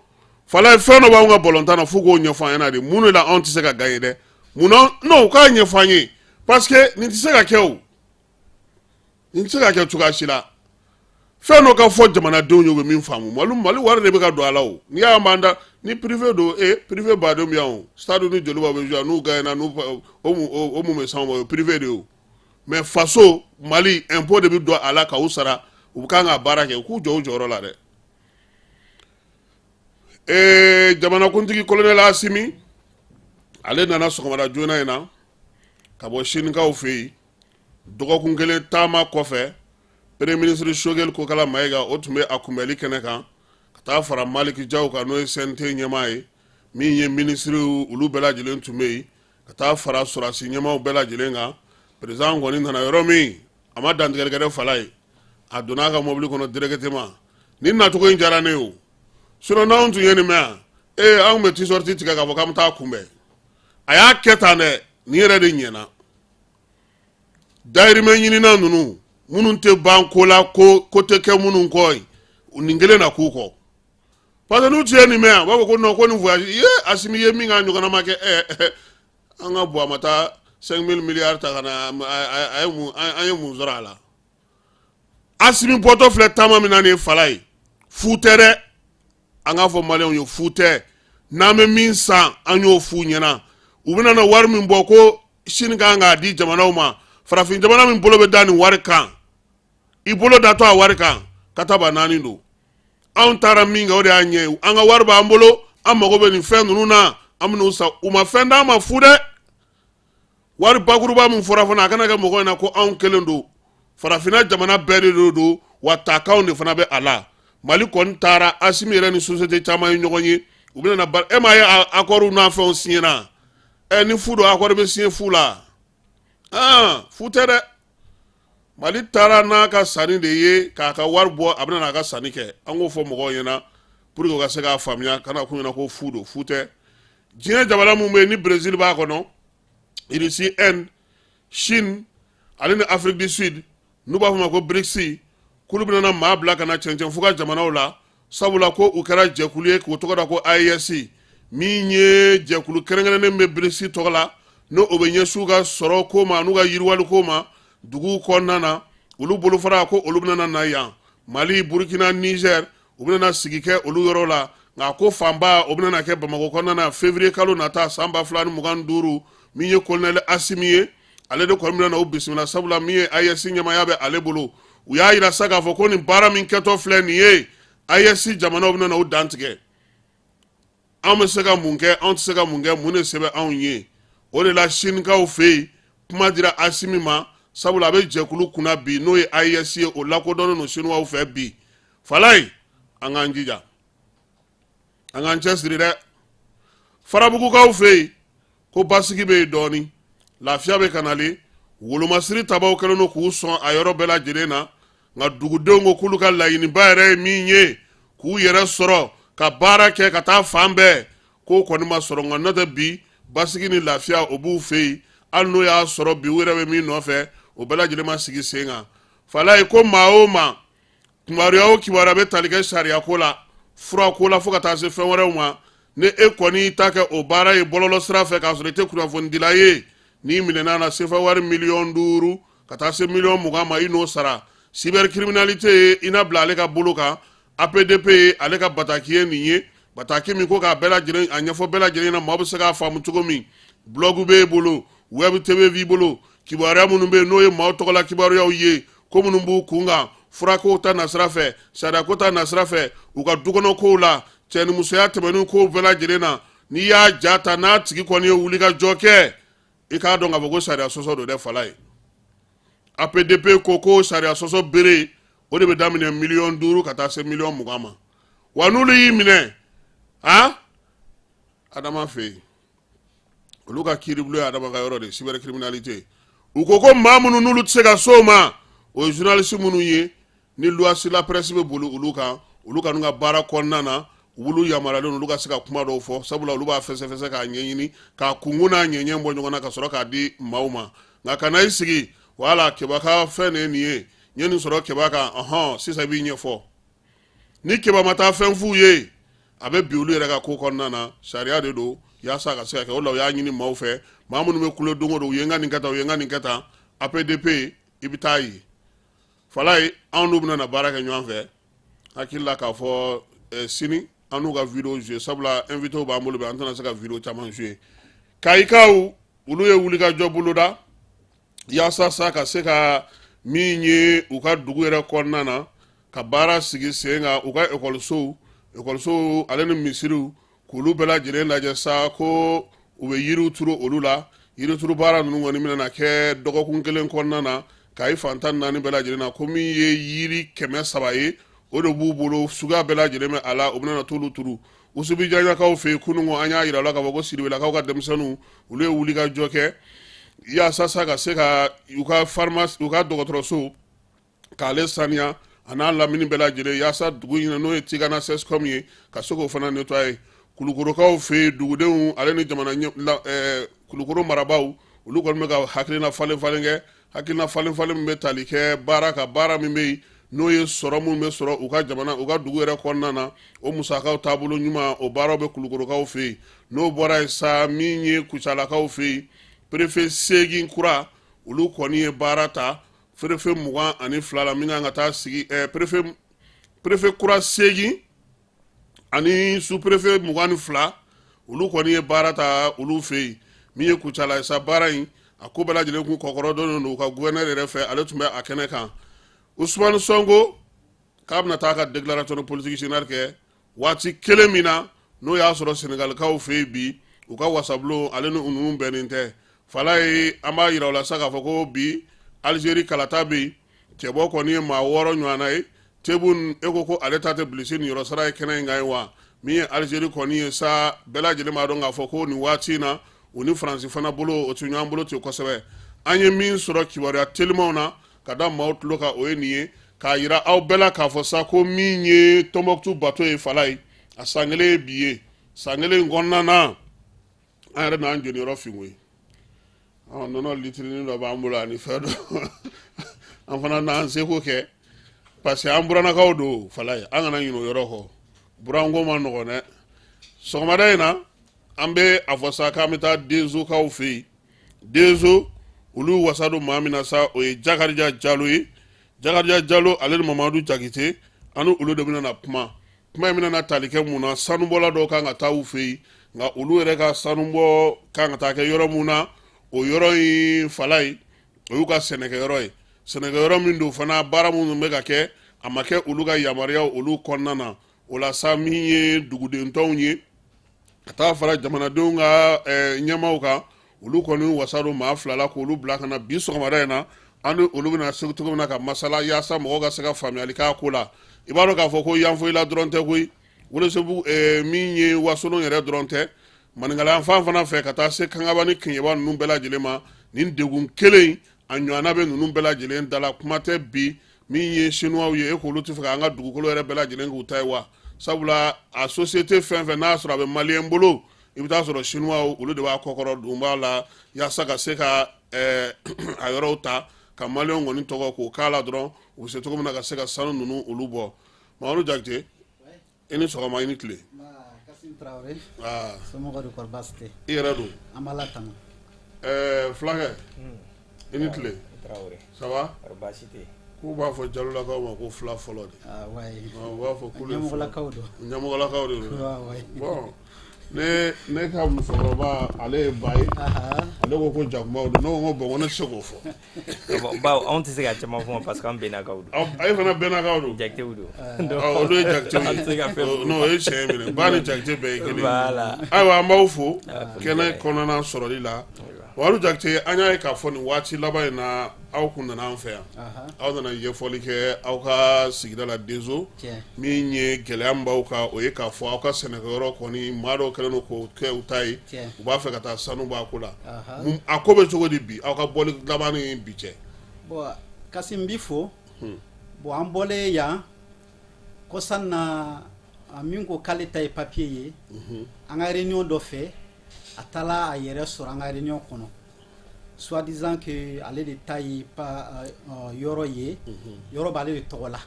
Falaye, fɛn dɔ b'anw ka balontan na, f'u k'o ɲɛfɔ an ɲɛna de. Mun de la anw tɛ se ka gagner dɛ? Mun na? Non, u k'a ɲɛfɔ an ye, parce que nin tɛ se ka kɛ o, nin tɛ se ka kɛ cogoya si la. Fɛn dɔ ka fɔ jamanadenw ye, u bɛ min faamu. Mali wari de bɛ ka don a la o. N'i y'a m'an da ni privé don, e privé badenw bɛ yan o. Stade ni Joliba bɛ jouer, n'u gagné na, n'u o mun bɛ s'anw ma, o ye privé de ye o. Mais faso Mali, impôt de bɛ don a la k'u sara. U bɛ kan ka baara kɛ, u k'u jɔ u jɔyɔrɔ la dɛ. Jamanakuntigi colonel Asimi, ale nana sɔgɔmada joona in na ka bɔ Sinikaw fɛ yen. Dɔgɔkun kelen taama kɔfɛ, premier ministre Choguel Kokala Mayiga, o tun bɛ a kunbɛli kɛnɛ kan, ka taa fara Maliki Jaw kan, n'o ye CNT ɲɛmaa ye. Min ye minisiriw, olu bɛɛ lajɛlen tun bɛ yen, ka taa fara sɔrɔdasi ɲɛmaaw bɛɛ lajɛlen kan. Président kɔni nana yɔrɔ min, a ma dantigɛli kɛ dɛ. Falaye, a donna a ka mobili kɔnɔ directement. Nin nacogo in diyara ne ye o. Sinon n'anw tun ye nin mɛn yan, ee, anw bɛ t-shirt tigɛ k'a fɔ k'an bɛ taa kunbɛn. A y'a kɛ tan dɛ, nin yɛrɛ de ɲɛna. Dayirimɛ ɲinina ninnu minnu tɛ ban ko la, ko ko tɛ kɛ minnu kɔ yen, nin kelen na k'u kɔ, parce que n'u tun ye nin mɛn yan, u b'a fɔ ko non, ko nin voyage ye, Asimi ye min k'a ɲɔgɔnna ma kɛ. An ka bɔ, a ma taa 5000 milliards ta ka na, a ye mun, an ye mun sɔrɔ a la? Asimi bɔtɔ filɛ taama min na nin ye, Falaye, fu tɛ dɛ. An k'a fɔ maliyɛnw ye, fu tɛ. N'an bɛ min san, an y'o f'u ɲɛna. U bɛna na wari min bɔ ko sini kan k'a di jamanaw ma, farafin jamana min bolo bɛ da nin wari kan, i bolo datɔ a wari kan, kataba naani don. Anw taara min kɛ, o de y'a ɲɛ ye. An ka wari b'an bolo, an mago bɛ nin fɛn ninnu na, an bɛn'u san. U ma fɛn d'an ma fu dɛ. Wari bakuruba min fɔra fana, a kana kɛ mɔgɔ ɲɛna ko anw kelen don. Farafinna jamana bɛɛ de don, wa takanw de fana bɛ a la. Mali kɔni taara, Asimi yɛrɛ ni société caman ye ɲɔgɔn ye, u bɛna na. E m'a ye, accord n'a fɛnw signé na. Ɛ, ni fu don, accord bɛ signé fu la? Fu tɛ dɛ. Mali taara n'a ka sanni de ye, k'a ka wari bɔ, a bɛna n'a ka sanni kɛ. An k'o fɔ mɔgɔw ɲɛna pour que u ka se k'a faamuya, kana k'u ɲɛna ko fu don. Fu tɛ. Diɲɛ jamana mun bɛ yen ni Brésil b'a kɔnɔ, Russie, Inde, Chine ale ni Afrique du Sud, n'u b'a fɔ ma ko BRICS, k'olu bɛna maa bila ka na cɛncɛn f'u ka jamanaw la, sabula ko u kɛra jɛkulu ye k'o tɔgɔ da ko AES, min ye jɛkulu kɛrɛnkɛrɛnnen bɛ BRICS tɔgɔ la, n'o o bɛ ɲɛsin u ka sɔrɔ ko ma, n'u ka yiriwali ko ma duguw kɔnɔna na. Olu bolofara ko olu bɛna na yan, Mali, Burukina, Niger, u bɛna sigi kɛ olu yɔrɔ la. Nka ko fanba, o bɛna kɛ Bamakɔ kɔnɔna na février kalo nata san 2025. Min ye colonel Asimi ye, ale de kɔni bɛna na u bisimila, sabula min ye AES ɲɛmaaya bɛ ale bolo. U y'a yira sa k'a fɔ ko nin baara min kɛtɔ filɛ nin ye, AES jamanaw bɛna na u dantigɛ. Anw bɛ se ka mun kɛ? Anw tɛ se ka mun kɛ? Mun de sɛbɛn anw ye? O de la, Sinikaw fɛ yen, kuma dira Asimi ma, sabula a bɛ jɛkulu kunna bi, n'o ye AES ye, o lakodɔnnen don Sinuwaw fɛ bi. Falaye, an k'an jija, an k'an cɛsiri dɛ. Farabugukaw fɛ yen, ko basigi bɛ yen dɔɔni, lafiya bɛ ka nalen. Wolomasiri tabaw kɛlen don k'u sɔn a yɔrɔ bɛɛ lajɛlen na. Nka dugudenw ko k'olu ka laɲiniba yɛrɛ ye min ye, k'u yɛrɛ sɔrɔ ka baara kɛ ka taa fan bɛɛ, k'o kɔni ma sɔrɔ. Nka n'o tɛ, bi basigi ni lafiya, o b'u fɛ yen, hali n'o y'a sɔrɔ bi u yɛrɛ bɛ min nɔfɛ, o bɛɛ lajɛlen ma sigi sen kan. Falaye, ko maa o maa, kibaruya o kibaruya bɛ tali kɛ sariya ko la, fura ko la, fo ka taa se fɛn wɛrɛw ma, ni e kɔni ta kɛ o baara ye bɔlɔlɔ sira fɛ, k'a sɔrɔ i tɛ kunnafonidila ye, n'i minɛna na, sefa wari miliyɔn 5 ka taa se miliyɔn 20 ma, i n'o sara. Cybercriminalité ye i na bila ale ka bolo kan. APDP ye ale ka bataki ye nin ye, bataki min ko k'a bɛɛ lajɛlen a ɲɛfɔ bɛɛ lajɛlen na, maaw bɛ se k'a faamu cogo min. Blog b'e bolo, web TV b'i bolo, kibaruya minnu bɛ yen n'o ye maaw tɔgɔla kibaruyaw ye, ko minnu b'u kun kan, furakow ta nasira fɛ, sariyako ta nasira fɛ, u ka dukɔnɔ kow la, cɛnimusoya tɛmɛni kow bɛɛ lajɛlen na, n'i y'a ja ta, n'a tigi kɔni ye wulikajɔ kɛ, i k'a dɔn k'a fɔ ko sariya sɔsɔ don dɛ. Falaye, APDP ko ko sariya sɔsɔ bere, o de bɛ daminɛ miliyɔn 5 ka taa se miliyɔn 20 ma. Wa n'olu y'i minɛ a Adama fɛ yen, olu ka kiiribulon ye Adama ka yɔrɔ de, cybercriminalité. U ko ko maa minnu n'olu tɛ se ka s'o ma, o ye journaliste minnu ye, ni loi sur la presse bɛ boli olu kan, olu ka ka baara kɔnɔna na, olu yamaruyalen olu ka se ka kuma dɔw fɔ, sabula olu b'a fɛsɛfɛsɛ k'a ɲɛɲini, k'a kunkun n'a ɲɛɲɛ bɔ ɲɔgɔn na, ka sɔrɔ k'a di maaw ma. Nka kana i sigi wala Keba ka fɛn de ye nin ye. N ye nin sɔrɔ Keba kan, ɔhɔn, sisan i b'i ɲɛfɔ. Ni Keba ma taa fɛn f'u ye, a bɛ bin olu yɛrɛ ka ko kɔnɔna na. Sariya de don yaasa a ka se ka kɛ. O la, u y'a ɲini maaw fɛ, maa minnu bɛ kule don o don, u ye n ka nin kɛ tan, u ye n ka nin kɛ tan, APDP, i bɛ taa yen. Falaye, anw n'u bɛna na baara kɛ ɲɔgɔn fɛ. Hakili la k'a fɔ sini an n'u ka vidéo jouer, sabula invité b'an bolo bi, an tɛna se ka vidéo caman jouer. Kayikaw, olu ye wulikajɔ boloda yaasa sa ka se ka min ye u ka dugu yɛrɛ kɔnɔna na, ka baara sigi sen kan, u ka ekɔlisow ale ni misiriw, k'olu bɛɛ lajɛlen lajɛ sa, ko u bɛ yiriw turu olu la. Yirituru baara ninnu kɔni bɛna kɛ dɔgɔkun kelen kɔnɔna na Kayi fan 14 bɛɛ lajɛlen na. Ko min ye yiri 300 ye, o de b'u bolo, suguya bɛɛ lajɛlen bɛ a la, u bɛna t'olu turu. Usubijanyakaw fɛ yen, kunun an y'a jira la k'a fɔ ko Siribelakaw ka denmisɛnninw, olu ye wulikajɔ kɛ yaasa sa ka se ka u ka pharmacie, u ka dɔgɔtɔrɔso k'ale saniya a n'a lamini bɛɛ lajɛlen, yaasa dugu in n'o ye Tigana CSCOM ye, ka se k'o fana nettoyer. Kulukorokaw fɛ yen, dugudenw ale ni jamana Kulukoro marabaaw, olu kɔni bɛ ka hakilina falen falen kɛ, hakilina falen falen min bɛ tali kɛ baara ka baara min bɛ yen, n'o ye sɔrɔ min bɛ sɔrɔ u ka jamana, u ka dugu yɛrɛ kɔnɔna na, o musakaw taabolo ɲuman, o baaraw bɛ Kulukorokaw fɛ yen. N'o bɔra yen sa, min ye Kucalakaw fɛ yen, préfet 8 kura, olu kɔni ye baara ta. Préfet 22 la min kan ka taa sigi, préfet kura 8 ani sous-préfet 22, olu kɔni ye baara ta olu fɛ yen. Min ye Kucala ye sa, baara in a ko bɛɛ lajɛlen kun kɔkɔrɔ dɔnnen don u ka gouverneur yɛrɛ fɛ, ale tun bɛ a kɛnɛ kan. Ousmane Sonko k'a bɛna taa ka déclaration de politique générale kɛ waati kelen min na, n'o y'a sɔrɔ Senegalikaw fɛ yen bi, u ka wasabulon ale ni ninnu bɛnnen tɛ. Falaye, an b'a yira u la sa k'a fɔ ko bi Algérie kalata bɛ yen, cɛbɔ kɔni ye maa 6 ɲɔgɔnna ye. Tebboune, e ko ko ale ta tɛ bilisi niyɔrɔ sara ye kɛnɛ in kan ye wa? Min ye Algérie kɔni ye sa, bɛɛ lajɛlen b'a dɔn k'a fɔ ko nin waati in na, u ni Faransi fana bolo, o tɛ ɲɔgɔn bolo ten kosɛbɛ. An ye min sɔrɔ kibaruya telimanw na ka da maaw tulo kan, o ye nin ye, k'a yira aw bɛɛ la k'a fɔ sa ko min ye Tɔnbɔkutu bato ye, Falaye, a san kelen ye bi ye. San kelen in kɔnɔna na, an yɛrɛ n'an jeniyɔrɔ fin koyi. Nɔnɔ litirini dɔ b'an bolo ani fɛn dɔ, an fana n'an seko kɛ, parce que an burannakaw don. Falaye, an kana ɲinɛ o yɔrɔ kɔ, buranko ma nɔgɔn dɛ. Sɔgɔmada in na, an bɛ a fɔ sa k'an bɛ taa Denzokaw fɛ yen. Denzo, olu wasa don maa min na sa, o ye Jakarija Jalo ye. Jakarija Jalo ale ni Mamadu Jakite, an ni olu de bɛna na kuma. Kuma in bɛna na tali kɛ mun na? Sanubɔla dɔw kan ka taa u fɛ yen, nka olu yɛrɛ ka sanubɔ kan ka taa kɛ yɔrɔ mun na, o yɔrɔ in, Falaye, o y'u ka sɛnɛkɛyɔrɔ ye. Sɛnɛkɛyɔrɔ min don fana, baara minnu bɛ ka kɛ, a ma kɛ olu ka yamaruyaw olu kɔnɔna na. O la sa, min ye duguden tɔnw ye ka taa fara jamanadenw ka ɲɛmaaw kan, olu kɔni wasa don maa 2 la k'olu bila ka na bi sɔgɔmada in na. An ni olu bɛna se cogo min na ka masala yaasa mɔgɔw ka se ka faamuyali k'a ko la. I b'a dɔn k'a fɔ ko Yanfolila dɔrɔn tɛ koyi, Welesebugu, min ye Wasolon yɛrɛ dɔrɔn tɛ, Maninkala fan fana fɛ ka taa se Kangaba ni Keɲeba ninnu bɛɛ lajɛlen ma, nin degun kelen a ɲɔgɔnna bɛ ninnu bɛɛ lajɛlen da la. Kuma tɛ bi min ye Chinois ye, e k'olu tɛ fɛ k'an ka dugukolo yɛrɛ bɛɛ lajɛlen k'u ta ye wa? Sabula a société fɛn fɛn n'a sɔrɔ a bɛ malien bolo, i bɛ taa sɔrɔ Chinois olu de b'a kɔkɔrɔ don b'a la yaasa ka se ka a yɔrɔw ta ka malien kɔni tɔgɔ k'o k'a la dɔrɔn, u bɛ se cogo min na ka se ka sanu ninnu olu bɔ. Mamadu Jakite, i ni sɔgɔma, i ni tile. I yɛrɛ don? An b'Ala tanu. Fulakɛ, i ni tile. Ça va? K'u b'a fɔ Jalolakaw ma ko fila fɔlɔ de. U b'a fɔ k'olu ye ɲɛmɔgɔlakaw don. Ɲɛmɔgɔlakaw de don. Bon, ne ka musokɔrɔba, ale ye ba ye, ale ko ko jakumaw don. Ne ko ko bon, ko ne tɛ se k'o fɔ. Bawo anw tɛ se ka caman fɔ parce que an bɛnnakaw don. A fana bɛnnakaw don. Jakitew don. Olu ye Jakitew An tɛ se ka fɛn ye. Non, o ye tiɲɛ minɛ, ba ni Jakite bɛɛ ye kelen ye. Voilà. Ayiwa, an b'aw fo kɛnɛ kɔnɔna sɔrɔli la. Mamadu Jakite, an y'a ye k'a fɔ nin waati laban in na, aw kun nana an fɛ yan, aw nana ɲɛfɔli kɛ aw ka sigida la Denzo. Min ye gɛlɛya min b'aw kan, o ye k'a fɔ aw ka sɛnɛkɛyɔrɔ kɔni, maa dɔw kɛlen don k'o kɛ u ta ye, u b'a fɛ ka taa sanu bɔ a ko la. A ko bɛ cogo di bi, aw ka bɔli laban ni bi cɛ? Bon, Kasim, b'i fo. Bon, an bɔlen yan kɔsan na, min ko k'ale ta ye papier ye, an ka réunion dɔ fɛ, a taala a yɛrɛ sɔrɔ an ka réunion kɔnɔ. Soi-disant que ale de ta ye pa yɔrɔ ye, yɔrɔ b'ale de tɔgɔ la.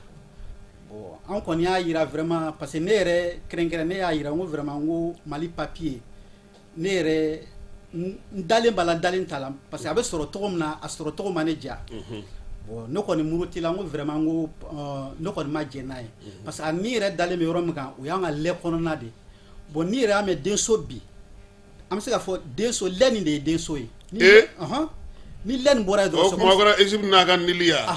Bon, an kɔni y'a yira vraiment, parce que ne yɛrɛ kɛrɛnkɛrɛn, ne y'a yira n ko vraiment, n ko Mali papier, ne yɛrɛ n dalen b'a la, n dalen t'a la, parce que a bɛ sɔrɔ cogo min na, a sɔrɔ cogo ma ne diya. Bon, ne kɔni murutila, n ko vraiment, n ko ne kɔni ma jɛn n'a ye, parce que a ni yɛrɛ dalen bɛ yɔrɔ min kan, o y'an ka lɛ kɔnɔna de. Bon, n'i yɛrɛ y'a mɛn denso bi, an bɛ se k'a fɔ denso lɛ nin de ye denso ye. Ni lɛ nin bɔra yen dɔrɔn, o kuma kɛra Égypte n'a ka Nili ya.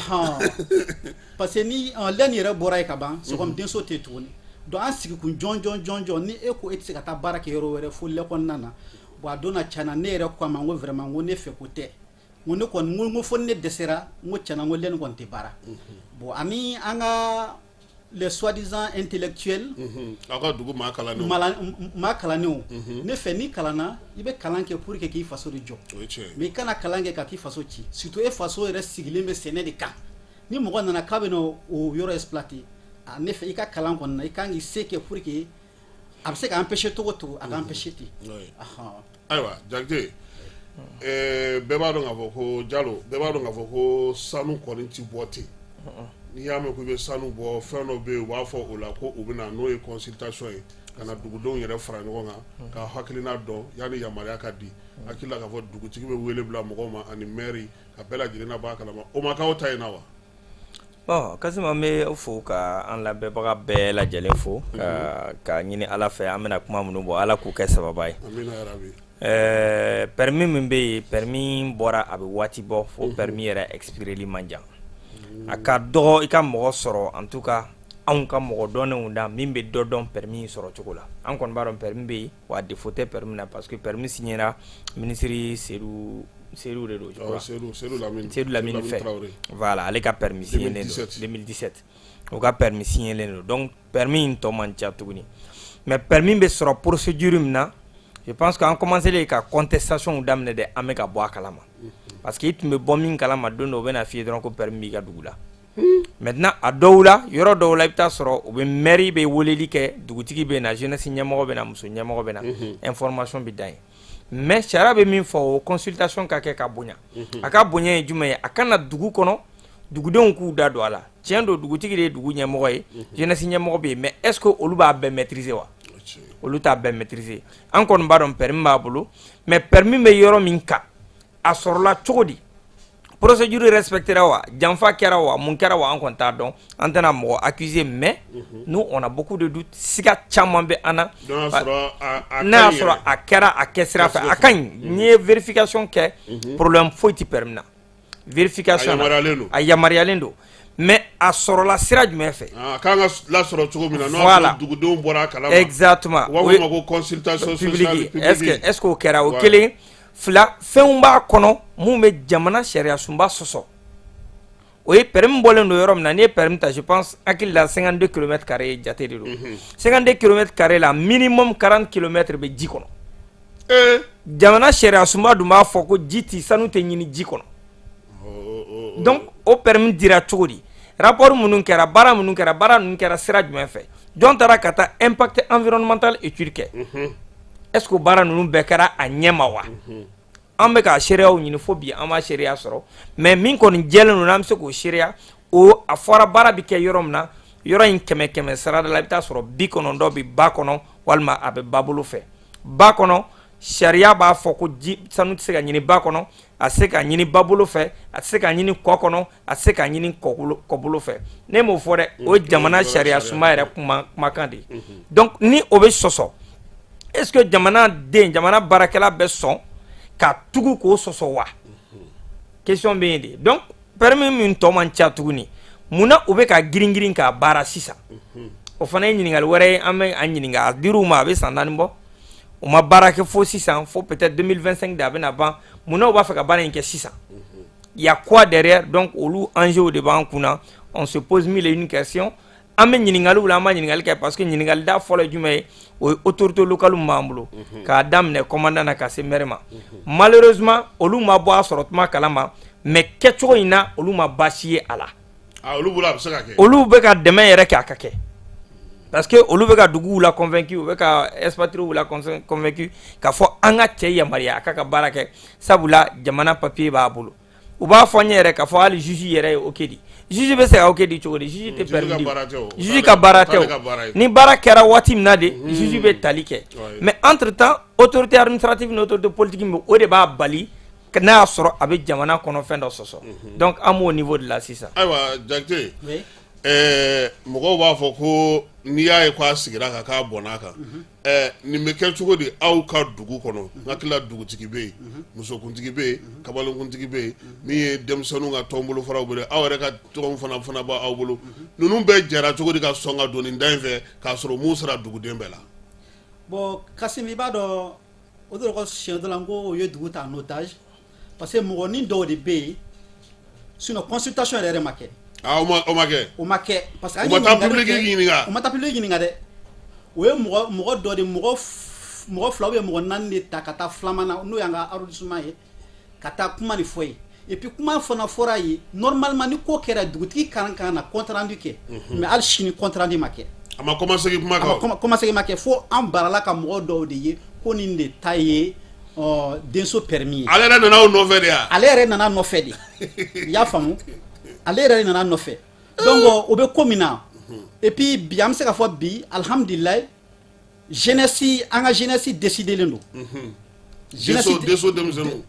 Parce que ni lɛ nin yɛrɛ bɔra yen ka ban, c'est comme denso tɛ tuguni. Donc an sigi kun jɔn jɔn jɔn jɔn, ni e ko e tɛ se ka taa baara kɛ yɔrɔ wɛrɛ fo lɛ kɔnɔna na. Bon, a donna tiɲɛna, ne yɛrɛ ko a ma, n ko vraiment, n ko ne fɛ ko tɛ, n ko ne kɔni, n ko fo ni ne dɛsɛra, n ko tiɲɛna, n ko lɛ nin kɔni tɛ baara. Bon, ani an ka les soi-disant intellectuels, aw ka dugu maa kalannenw, maa kalannenw, ne fɛ n'i kalanna, i bɛ kalan kɛ pour que k'i faso de jɔ, mais i kana kalan kɛ ka t'i faso ci. Surtout e faso yɛrɛ sigilen bɛ sɛnɛ de kan, ni mɔgɔ nana k'a bɛ na o yɔrɔ exploiter, a ne fɛ i ka kalan kɔni na, i kan k'i se kɛ pour que a bɛ se ka empêcher cogo o cogo, a ka empêcher ten. Ayiwa Jakite, bɛɛ b'a dɔn k'a fɔ ko Jalo, bɛɛ b'a dɔn k'a fɔ ko sanu kɔni ti bɔ ten. N'i y'a mɛn ko i bɛ sanu bɔ, fɛn dɔ bɛ yen, u b'a fɔ o la ko u bɛ na n'o ye consultation ye, ka na dugudenw yɛrɛ fara ɲɔgɔn kan ka hakilina dɔn yanni yamaruya ka di. Hakili la k'a fɔ dugutigi bɛ wele bila mɔgɔw ma ani maire ka bɛɛ lajɛlen na b'a kalama. O ma k'aw ta in na wa? Bon, Kassim, an bɛ aw fo ka an lamɛnbaga bɛɛ lajɛlen fo ka ɲini Ala fɛ, an bɛna kuma minnu bɔ, Ala k'u kɛ sababa ye. Amina yarabi. Permis min bɛ yen, permis bɔra a bɛ waati bɔ, fo permis yɛrɛ expireli man jan. A ka dɔgɔ i ka mɔgɔ sɔrɔ, en tout cas anw ka mɔgɔ dɔnnenw da min bɛ dɔ dɔn permis in sɔrɔ cogo la. An kɔni b'a dɔn permis bɛ yen, wa défaut tɛ permis na, parce que permis signéra ministre Seydou Seydou de don, je crois. Seydou Lamine. Seydou Lamine fɛ. Voilà, ale ka permis signélen don 2017. O ka permis signélen don, donc permis in tɔ man ca tuguni. Mais permis bɛ sɔrɔ procédure min na, je pense qu'an commencé ka contestation daminɛ dɛ, an bɛ ka bɔ a kalama. Parce que i tun bɛ bɔ min kalama, don dɔ u bɛna f'i ye dɔrɔn ko permis b'i ka dugu la. Maintenant, a dɔw la, yɔrɔ dɔw la, i bɛ taa sɔrɔ u bɛ maire bɛ weleli kɛ, dugutigi bɛ na, jeunesse ɲɛmɔgɔ bɛ na, muso ɲɛmɔgɔ bɛ na, information bɛ da yen. Mais sariya bɛ min fɔ, o consultation ka kɛ ka bonya. A ka bonya ye jumɛn ye? A ka na dugu kɔnɔ, dugudenw k'u da don a la. Tiɲɛ don, dugutigi de ye dugu ɲɛmɔgɔ ye, jeunesse ɲɛmɔgɔ bɛ yen, mais est ce que olu b'a bɛɛ maîtriser wa? Olu t'a bɛɛ maîtriser. An kɔni b'a dɔn permis b'a bolo, mais permis bɛ yɔrɔ min kan, a sɔrɔla cogo di? Procédure respectera wa? Janfa kɛra wa? Mun kɛra wa? An kɔni t'a dɔn, an tɛna mɔgɔ accuser, mais nous, on a beaucoup de doutes. Siga caman bɛ an na. N'a y'a sɔrɔ a kɛra a kɛ sira fɛ, a ka ɲi. N'i ye vérification kɛ, problème foyi tɛ permis na. Vérification na, a yamaruyalen don, mais a sɔrɔla sira jumɛn fɛ? A kan ka lasɔrɔ cogo min na, n'o y'a sɔrɔ dugudenw bɔra a kalama. Exactement. U b'a fɔ o ma ko consultation sociale publique. Est ce que o kɛra? O kelen fila, fɛnw b'a kɔnɔ mun bɛ jamana sariya sunba sɔsɔ. O ye permis bɔlen don yɔrɔ min na, n'i ye permis ta, je pense hakili la 52 kilomètres carrés jate de don. 52 kilomètres carrés la, minimum 40 kilomètres bɛ ji kɔnɔ. Jamana sariya sunba dun b'a fɔ ko ji ti, sanu tɛ ɲini ji kɔnɔ. Donc o permis dira cogo di? Rapport minnu kɛra, baara minnu kɛra, baara ninnu kɛra sira jumɛn fɛ? Jɔn taara ka taa impact environnemental étude kɛ? Est ce que o baara ninnu bɛɛ kɛra a ɲɛ ma wa? An bɛ ka seereyaw ɲini fo bi, an ma seereya sɔrɔ. Mais min kɔni jɛlen don, n'an bɛ se k'o seereya, o a fɔra baara bɛ kɛ yɔrɔ min na, yɔrɔ in kɛmɛ kɛmɛ sarada la, i bɛ taa sɔrɔ 90 bɛ ba kɔnɔ walima a bɛ ba bolo fɛ. Ba kɔnɔ, sariya b'a fɔ ko ji, sanu tɛ se ka ɲini ba kɔnɔ, a tɛ se ka ɲini ba bolo fɛ, a tɛ se ka ɲini kɔ kɔnɔ, a tɛ se ka ɲini kɔbolo fɛ. Ne m'o fɔ dɛ, o ye jamana sariya sunba yɛrɛ kumakan de ye. Donc ni o bɛ sɔsɔ, est ce que jamana den, jamana baarakɛla bɛ sɔn ka tugu k'o sɔsɔ wa? Question bɛ yen de. Donc permis min tɔ man ca tuguni, munna u bɛ ka girin girin k'a baara sisan? O fana ye ɲininkali wɛrɛ ye an bɛ a ɲininka. A dir'u ma, a bɛ san 4 bɔ, u ma baara kɛ fo sisan, fo peut-être 2025 de a bɛna ban. Munna u b'a fɛ ka baara in kɛ sisan? Il y a quoi derrière? Donc olu enjeux de b'an kunna. On se pose mille et une questions. An bɛ ɲininkaliw la, an ma ɲininkali kɛ, parce que ɲininkali da fɔlɔ ye jumɛn ye? O ye autorité locale min b'an bolo, k'a daminɛ commandant na ka se maire ma. Malheureusement, olu ma bɔ a sɔrɔ tuma kalama, mais kɛcogo in na, olu ma baasi ye a la. Olu bolo a bɛ se ka kɛ. Olu bɛ ka dɛmɛ yɛrɛ kɛ a ka kɛ. Parce que olu bɛ ka duguw la convaincu, u bɛ ka expatriés la convaincu k'a fɔ an ka cɛ yamaruya a ka baara kɛ, sabula jamana papier b'a bolo. U b'a fɔ n ɲɛ yɛrɛ k'a fɔ hali juge yɛrɛ ye ok di. Juge bɛ se ka ok di cogo di? Juge tɛ permis di, juge ka baara tɛ o. Ni baara kɛra waati min na de, juge bɛ tali kɛ. Mais entre temps, autorité administrative ni autorité politique min, o de b'a bali n'a y'a sɔrɔ a bɛ jamana kɔnɔ fɛn dɔ sɔsɔ. Donc an b'o niveau de la sisan. Ayiwa Jakite, mɔgɔw b'a fɔ ko n'i y'a ye k'a sigira kan, k'a bɔnna kan, nin bɛ kɛ cogo di aw ka dugu kɔnɔ? N hakili la dugutigi bɛ yen, musokuntigi bɛ yen, kabalenkuntigi bɛ yen, min ye denmisɛnninw ka tɔnbolofaraw bɛ, aw yɛrɛ ka tɔn fana b'aw bolo. Ninnu bɛɛ jɛra cogo di ka sɔn ka don nin da in fɛ k'a sɔrɔ mun sera duguden bɛɛ la? Bon Kassim, i b'a dɔn, o de ko siɲɛ dɔ la n ko o ye dugu ta en otage, parce que mɔgɔnin dɔw de bɛ yen, sinon consultation yɛrɛ ma kɛ. Ah, o ma kɛ. O ma kɛ parce que an ye, u ma taa public ɲininka. U ma taa public ɲininka dɛ. O ye mɔgɔ dɔ de, mɔgɔ fila ou bien mɔgɔ naani de ta ka taa filanan, n'o y'an ka arrondissement ye, ka taa kuma nin fɔ yen. Et puis kuma fana fɔra yen, normalement ni ko kɛra, dugutigi kan ka na compte rendu kɛ, mais hali sini compte rendu ma kɛ. A ma kɔmasegin kuma kan. A ma kɔmasegin ma kɛ, fo an barala ka mɔgɔ dɔw de ye ko nin de ta ye denso permis ye. Ale yɛrɛ nana o nɔfɛ de ya? Ale yɛrɛ nana nɔfɛ de, i y'a faamu, ale yɛrɛ nana nɔfɛ. Donc o bɛ ko min na, et puis bi an bɛ se k'a fɔ bi, alihamudulilayi, jeunesse, an ka jeunesse décidélen don. Denso denmisɛnninw.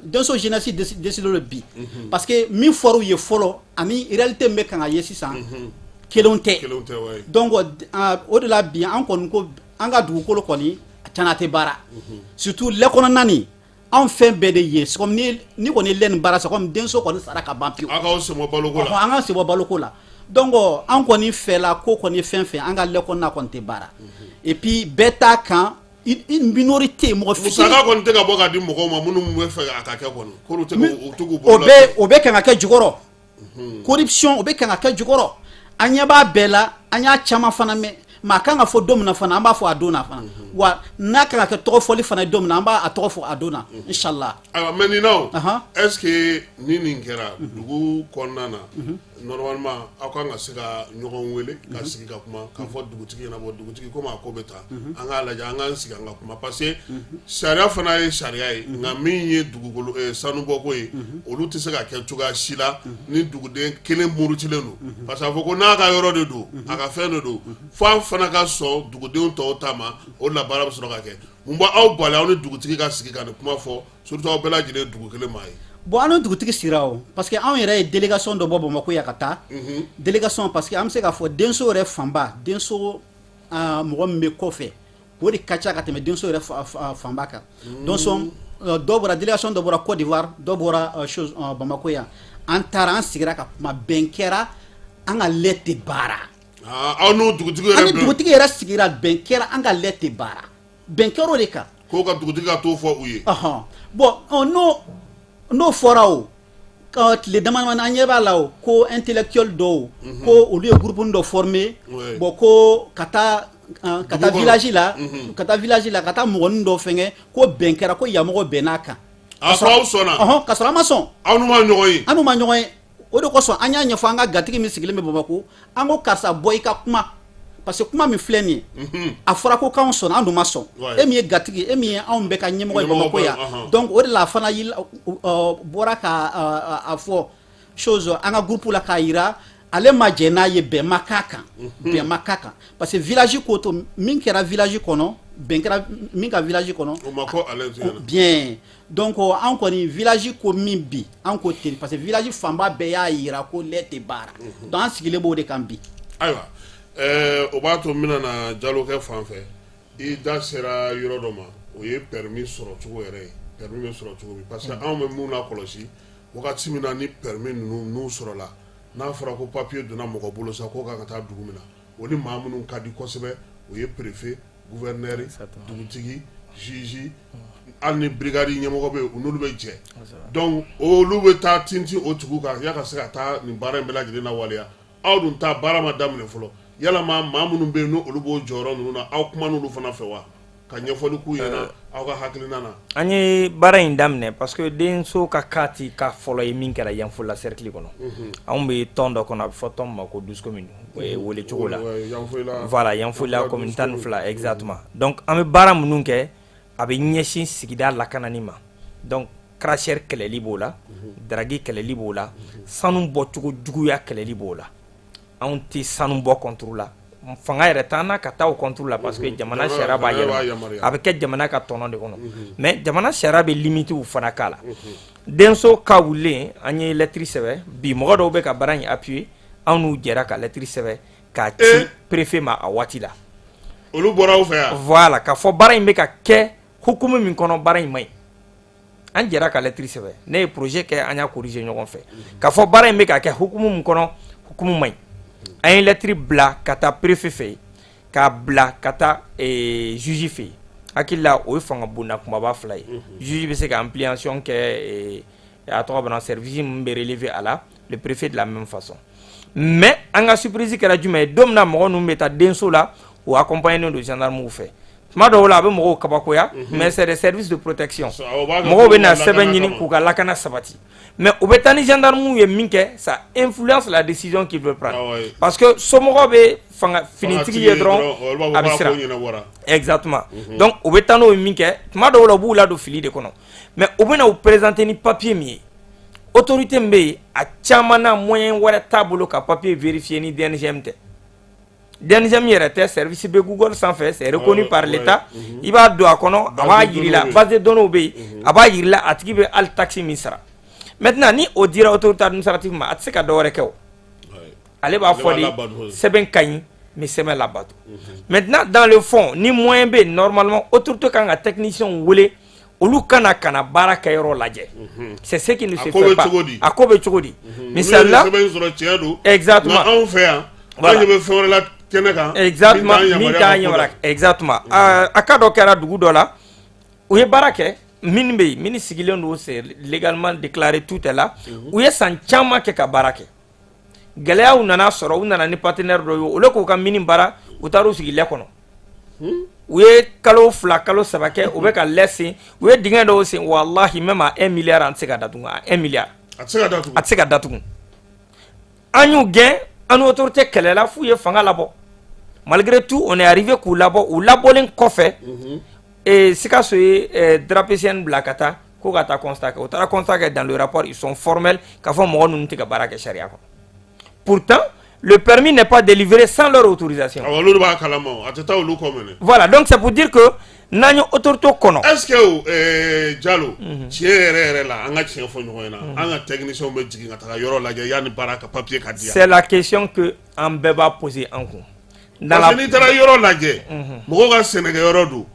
Denso jeunesse décidélen don bi, parce que min fɔr'u ye fɔlɔ ani réalité min bɛ kan ka ye sisan, kelenw tɛ. Kelenw tɛ, wayi. Donc o de la bi an kɔni ko an ka dugukolo kɔni tiɲɛna tɛ baara, surtout lɛ kɔnɔna nin, anw fɛn bɛɛ de ye. C'est comme ni kɔni ye lɛ nin baara, c'est comme denso kɔni sara ka ban pewu. Aw k'aw sen bɔ baloko la. An k'an sen bɔ baloko la. Donc an kɔni fɛla ko kɔni ye fɛn fɛn, an ka lɛ kɔnɔna kɔni tɛ baara, et puis bɛɛ t'a kan, une minorité, mɔgɔ fitinin. Musaka kɔni tɛ ka bɔ ka di mɔgɔw ma minnu bɛ fɛ a ka kɛ kɔni, k'olu tɛ k'u tɛ k'u bolo. O bɛ kan ka kɛ jukɔrɔ, corruption o bɛ kan ka kɛ jukɔrɔ. An ɲɛ b'a bɛɛ la, an y'a caman fana mɛn. Mais a kan ka fɔ don min na fana, an b'a fɔ a don na fana wa. N'a kan ka kɛ tɔgɔ fɔli fana ye don min na, an b'a a tɔgɔ fɔ a don na, inshallah. Ayiwa, maintenant, est ce que ni nin kɛra dugu kɔnɔna na, normalement aw kan ka se ka ɲɔgɔn wele ka sigi ka kuma k'a fɔ dugutigi ɲɛna, bɔ dugutigi, komi a ko bɛ taa, an k'a lajɛ, an k'an sigi an ka kuma, parce que sariya fana ye sariya ye. Nka min ye dugukolo sanubɔko ye, olu tɛ se ka kɛ cogoya si la ni duguden kelen murutilen don, parce que a fɔ ko n'a ka yɔrɔ de don, a ka fɛn de don, f'a fana ka sɔn dugudenw tɔw ta ma, o de la baara bɛ sɔrɔ ka kɛ. Mun b'aw bali aw ni dugutigi ka sigi ka nin kuma fɔ, surtout aw bɛɛ lajɛlen ye dugu kelen maa ye? Bon, an ni dugutigi sira o, parce que anw yɛrɛ ye délégation dɔ bɔ Bamakɔ yan ka taa délégation, parce que an bɛ se k'a fɔ denso yɛrɛ fanba, denso mɔgɔ min bɛ kɔfɛ, o de ka ca ka tɛmɛ denso yɛrɛ fanba kan. Donc dɔ bɔra, délégation dɔ bɔra Côte d'Ivoire, dɔ bɔra chose Bamakɔ yan. An taara, an sigira ka kuma, bɛn kɛra, an ka lɛ tɛ baara. Aw n'o dugutigi yɛrɛ? An ni dugutigi yɛrɛ sigira, bɛn kɛra, an ka lɛ tɛ baara, bɛn kɛra o de kan. Ko ka dugutigi ka t'o fɔ u ye. Bon, n'o fɔra, o tile dama damani, an ɲɛ b'a la o, ko intellectuel dɔw, ko olu ye groupe dɔ former, bon, ko ka taa village la, ka taa village la, ka taa mɔgɔnin dɔ fɛngɛ, ko bɛn kɛra, ko yamɔgɔ bɛnn'a kan. A ko aw sɔnna? Ɔhɔn, ka sɔrɔ an ma sɔn. Aw n'u ma ɲɔgɔn ye? An n'u ma ɲɔgɔn ye. O de kosɔn an y'a ɲɛfɔ an ka gatigi min sigilen bɛ Bamakɔ, an ko karisa, bɔ i ka kuma, parce que kuma min filɛ nin ye, a fɔra ko k'anw sɔnna, an dun ma sɔn. E min ye gatigi, e min ye anw bɛɛ ka ɲɛmɔgɔ ye Bamakɔ yan, donc o de la a fana bɔra ka a fɔ chose an ka groupe la k'a yira ale ma jɛn n'a ye, bɛn ma k'a kan, bɛn ma k'a kan, parce que village ko to min kɛra village kɔnɔ, bɛn kɛra min ka village kɔnɔ. O ma ko ale. Bien, donc an kɔni village ko min bi, an ko ten, parce que village fanba bɛɛ y'a yira ko lɛ tɛ baara, donc an sigilen b'o de kan bi. Ayiwa, o b'a to n bɛna na Jalokɛ fan fɛ. I da sera yɔrɔ dɔ ma, o ye permis sɔrɔ cogo yɛrɛ ye. Permis bɛ sɔrɔ cogo min, parce que anw bɛ mun lakɔlɔsi wagati min na, ni permis ninnu n'u sɔrɔla, n'a fɔra ko papier donna mɔgɔ bolo sa, k'o kan ka taa dugu min na, o ni maa minnu ka di kosɛbɛ, o ye préfet, gouverneur, dugutigi, juge, hali ni brigade ɲɛmɔgɔ bɛ yen, u n'olu bɛ jɛ. Donc olu bɛ taa tintin o tigiw kan ya ka se ka taa nin baara in bɛɛ lajɛlen na waleya. Aw dun ta baara ma daminɛ fɔlɔ. Yalama maa minnu bɛ yen, n'olu b'o jɔyɔrɔ ninnu na, aw kuma n'olu fana fɛ wa, ka ɲɛfɔli k'u ɲɛna aw ka hakilina na? An ye baara in daminɛ parce que denso ka cas ti cas fɔlɔ ye min kɛra Yanfolila cercle kɔnɔ. Anw bɛ tɔn dɔ kɔnɔ, a bɛ fɔ tɔn min ma ko 12 communes. wele cogo la. Voilà, Yanfolila commune 12, exactement. Donc an bɛ baara minnu kɛ, a bɛ ɲɛsin sigida lakanani ma. Donc cracheur kɛlɛli b'o la, drague kɛlɛli b'o la, sanu bɔcogo juguya kɛlɛli b'o la. Anw tɛ sanu bɔ contre la, fanga yɛrɛ t'an na ka taa o contre la, parce que jamana sariya b'a yɛlɛma, a bɛ kɛ jamana ka tɔnɔ de kɔnɔ. Mais jamana sariya bɛ limite fana k'a la. Denso ka wulilen, an ye lettre sɛbɛn bi, mɔgɔ dɔw bɛ ka baara in appuyer, anw n'u jɛra ka lettre sɛbɛn k'a ci préfet ma a waati la. Olu bɔra aw fɛ yan? Voilà, k'a fɔ baara in bɛ ka kɛ hukumu min kɔnɔ, baara in man ɲi. An jɛra ka lettre sɛbɛn, ne ye projet kɛ, an y'a corriger ɲɔgɔn fɛ, k'a fɔ baara in bɛ ka kɛ hukumu min kɔnɔ, hukumu man ɲi. An ye lettre bila ka taa préfet fɛ yen, k'a bila ka taa juge fɛ yen. Hakili la, o ye fanga bonda kumaba fila ye. Juge bɛ se ka ampliation kɛ, a tɔgɔ bana, service min bɛ relever a la, le préfet de la même façon. Mais an ka surprise kɛra jumɛn ye? Don min na mɔgɔ ninnu bɛ taa denso la, o accompagné don gendarmew fɛ. Tuma dɔw la, a bɛ mɔgɔw kabakoya, mais c'est des services de protection. Mɔgɔw bɛ na sɛbɛn ɲini k'u ka lakana sabati, mais u bɛ taa ni gendarmew ye min kɛ, ça influence la décision qu'ils veulent prendre, parce que somɔgɔw bɛ fanga finitigi ye dɔrɔn, a bɛ siran. Exactement. Donc u bɛ taa n'o ye min kɛ, tuma dɔw la, u b'u ladon fili de kɔnɔ. Mais u bɛ na u présenter ni papier min ye, autorité min bɛ yen, a caman na, moyen wɛrɛ t'a bolo ka papier vérifier ni DNGM tɛ. DNGM yɛrɛ tɛ, service bɛ Google sanfɛ, c'est reconnu par l'État. I b'a don a kɔnɔ, a b'a yir'i la, base de données bɛ yen, a b'a yir'i la a tigi bɛ hali taxe min sara. Maintenant, ni o dira autorité administrative ma, a tɛ se ka dɔ wɛrɛ kɛ o. Ale b'a fɔ de sɛbɛn ka ɲi, mais sɛbɛn labato. Maintenant, dans le fond, ni moyen bɛ yen, normalement autorité kan ka technicien wele, olu kana ka na baara kɛyɔrɔ lajɛ. C'est ce qui ne se fait pas. A ko bɛ cogo di? Misali la, exactement, anw fɛ yan, an ɲɛ bɛ fɛn wɛrɛ la kɛnɛ kan. Exactement, min t'an yamaruya. Exactement. A cas dɔ kɛra dugu dɔ la, u ye baara kɛ, mine bɛ yen, mine sigilen don, c'est légalement déclaré, tout est là. U ye san caman kɛ ka baara kɛ, gɛlɛyaw nana sɔrɔ, u nana ni partenaire dɔ ye, olu k'u ka mine baara, u taar'u sigi lɛ kɔnɔ. U ye kalo 2, kalo 3 kɛ, u bɛ ka lɛ sen, u ye dingɛ dɔw sen. Walahi, même à 1 milliard, an tɛ se ka datugu. À 1 milliard, a tɛ se ka datugu. A tɛ se ka datugu. An y'u gɛn, an ni autorité kɛlɛla f'u ye fanga labɔ. Malgré tout, on est arrivé k'u labɔ. U labɔlen kɔfɛ, Sikaso ye DRAPCN bila ka taa ko ka taa constat kɛ. U taara constat kɛ, dans le rapport, ils sont formels k'a fɔ mɔgɔ ninnu tɛ ka baara kɛ sariya kɔnɔ. Pourtant, le permis n'est pas délivré sans leur autorisation. Awɔ, olu de b'a kalama, a tɛ taa olu kɔ mɛnɛ. Voilà, donc c'est pour dire que n'an ye autorité kɔnɔ. Est ce que o Jalo, tiɲɛ yɛrɛ yɛrɛ la, an ka tiɲɛ fɔ ɲɔgɔn ɲɛna, an ka technicien bɛ jigin ka taga yɔrɔ lajɛ yanni baara ka papier ka di yan? C'est la question que an bɛɛ b'a poser an kun. Parce que n'i taara yɔrɔ lajɛ, mɔgɔw ka sɛnɛkɛyɔrɔ don.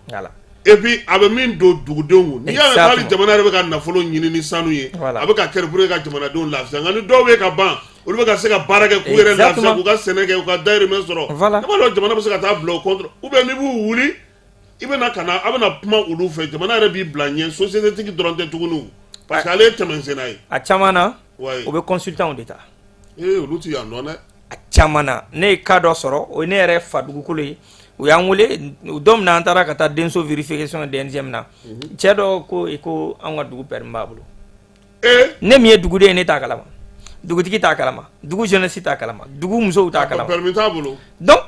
Et puis a bɛ min don dugudenw kun, n'i y'a mɛn k'hali jamana yɛrɛ bɛ ka nafolo ɲini ni sanu ye, a bɛ ka kɛ pour que ka jamanadenw lafiya. Nka ni dɔw bɛ ka ban, olu bɛ ka se ka baara kɛ k'u yɛrɛ lafiya, k'u ka sɛnɛ kɛ, k'u ka dayirimɛ sɔrɔ, ne b'a dɔn jamana bɛ se ka taa bila o contre. Ou bien n'i b'u wuli, i bɛna ka na, a bɛna kuma olu fɛ, jamana yɛrɛ b'i bila ɲɛ, société tigi dɔrɔn tɛ tuguni, parce que ale ye tɛmɛsenna ye. A caman na, o bɛ consultant de ta. Ee, olu ti yan dɔn dɛ. A caman na, ne ye cas dɔ sɔrɔ, o ye ne yɛrɛ fa dugukolo ye. U y'an wele don min na, an taara ka taa denso vérification DNGM na, cɛ dɔ ko ko anw ka dugu permis b'a bolo. Ne min ye duguden ye, ne t'a kalama, dugutigi t'a kalama, dugu jeunesse t'a kalama, dugu musow t'a kalama. Permis t'a bolo. Donc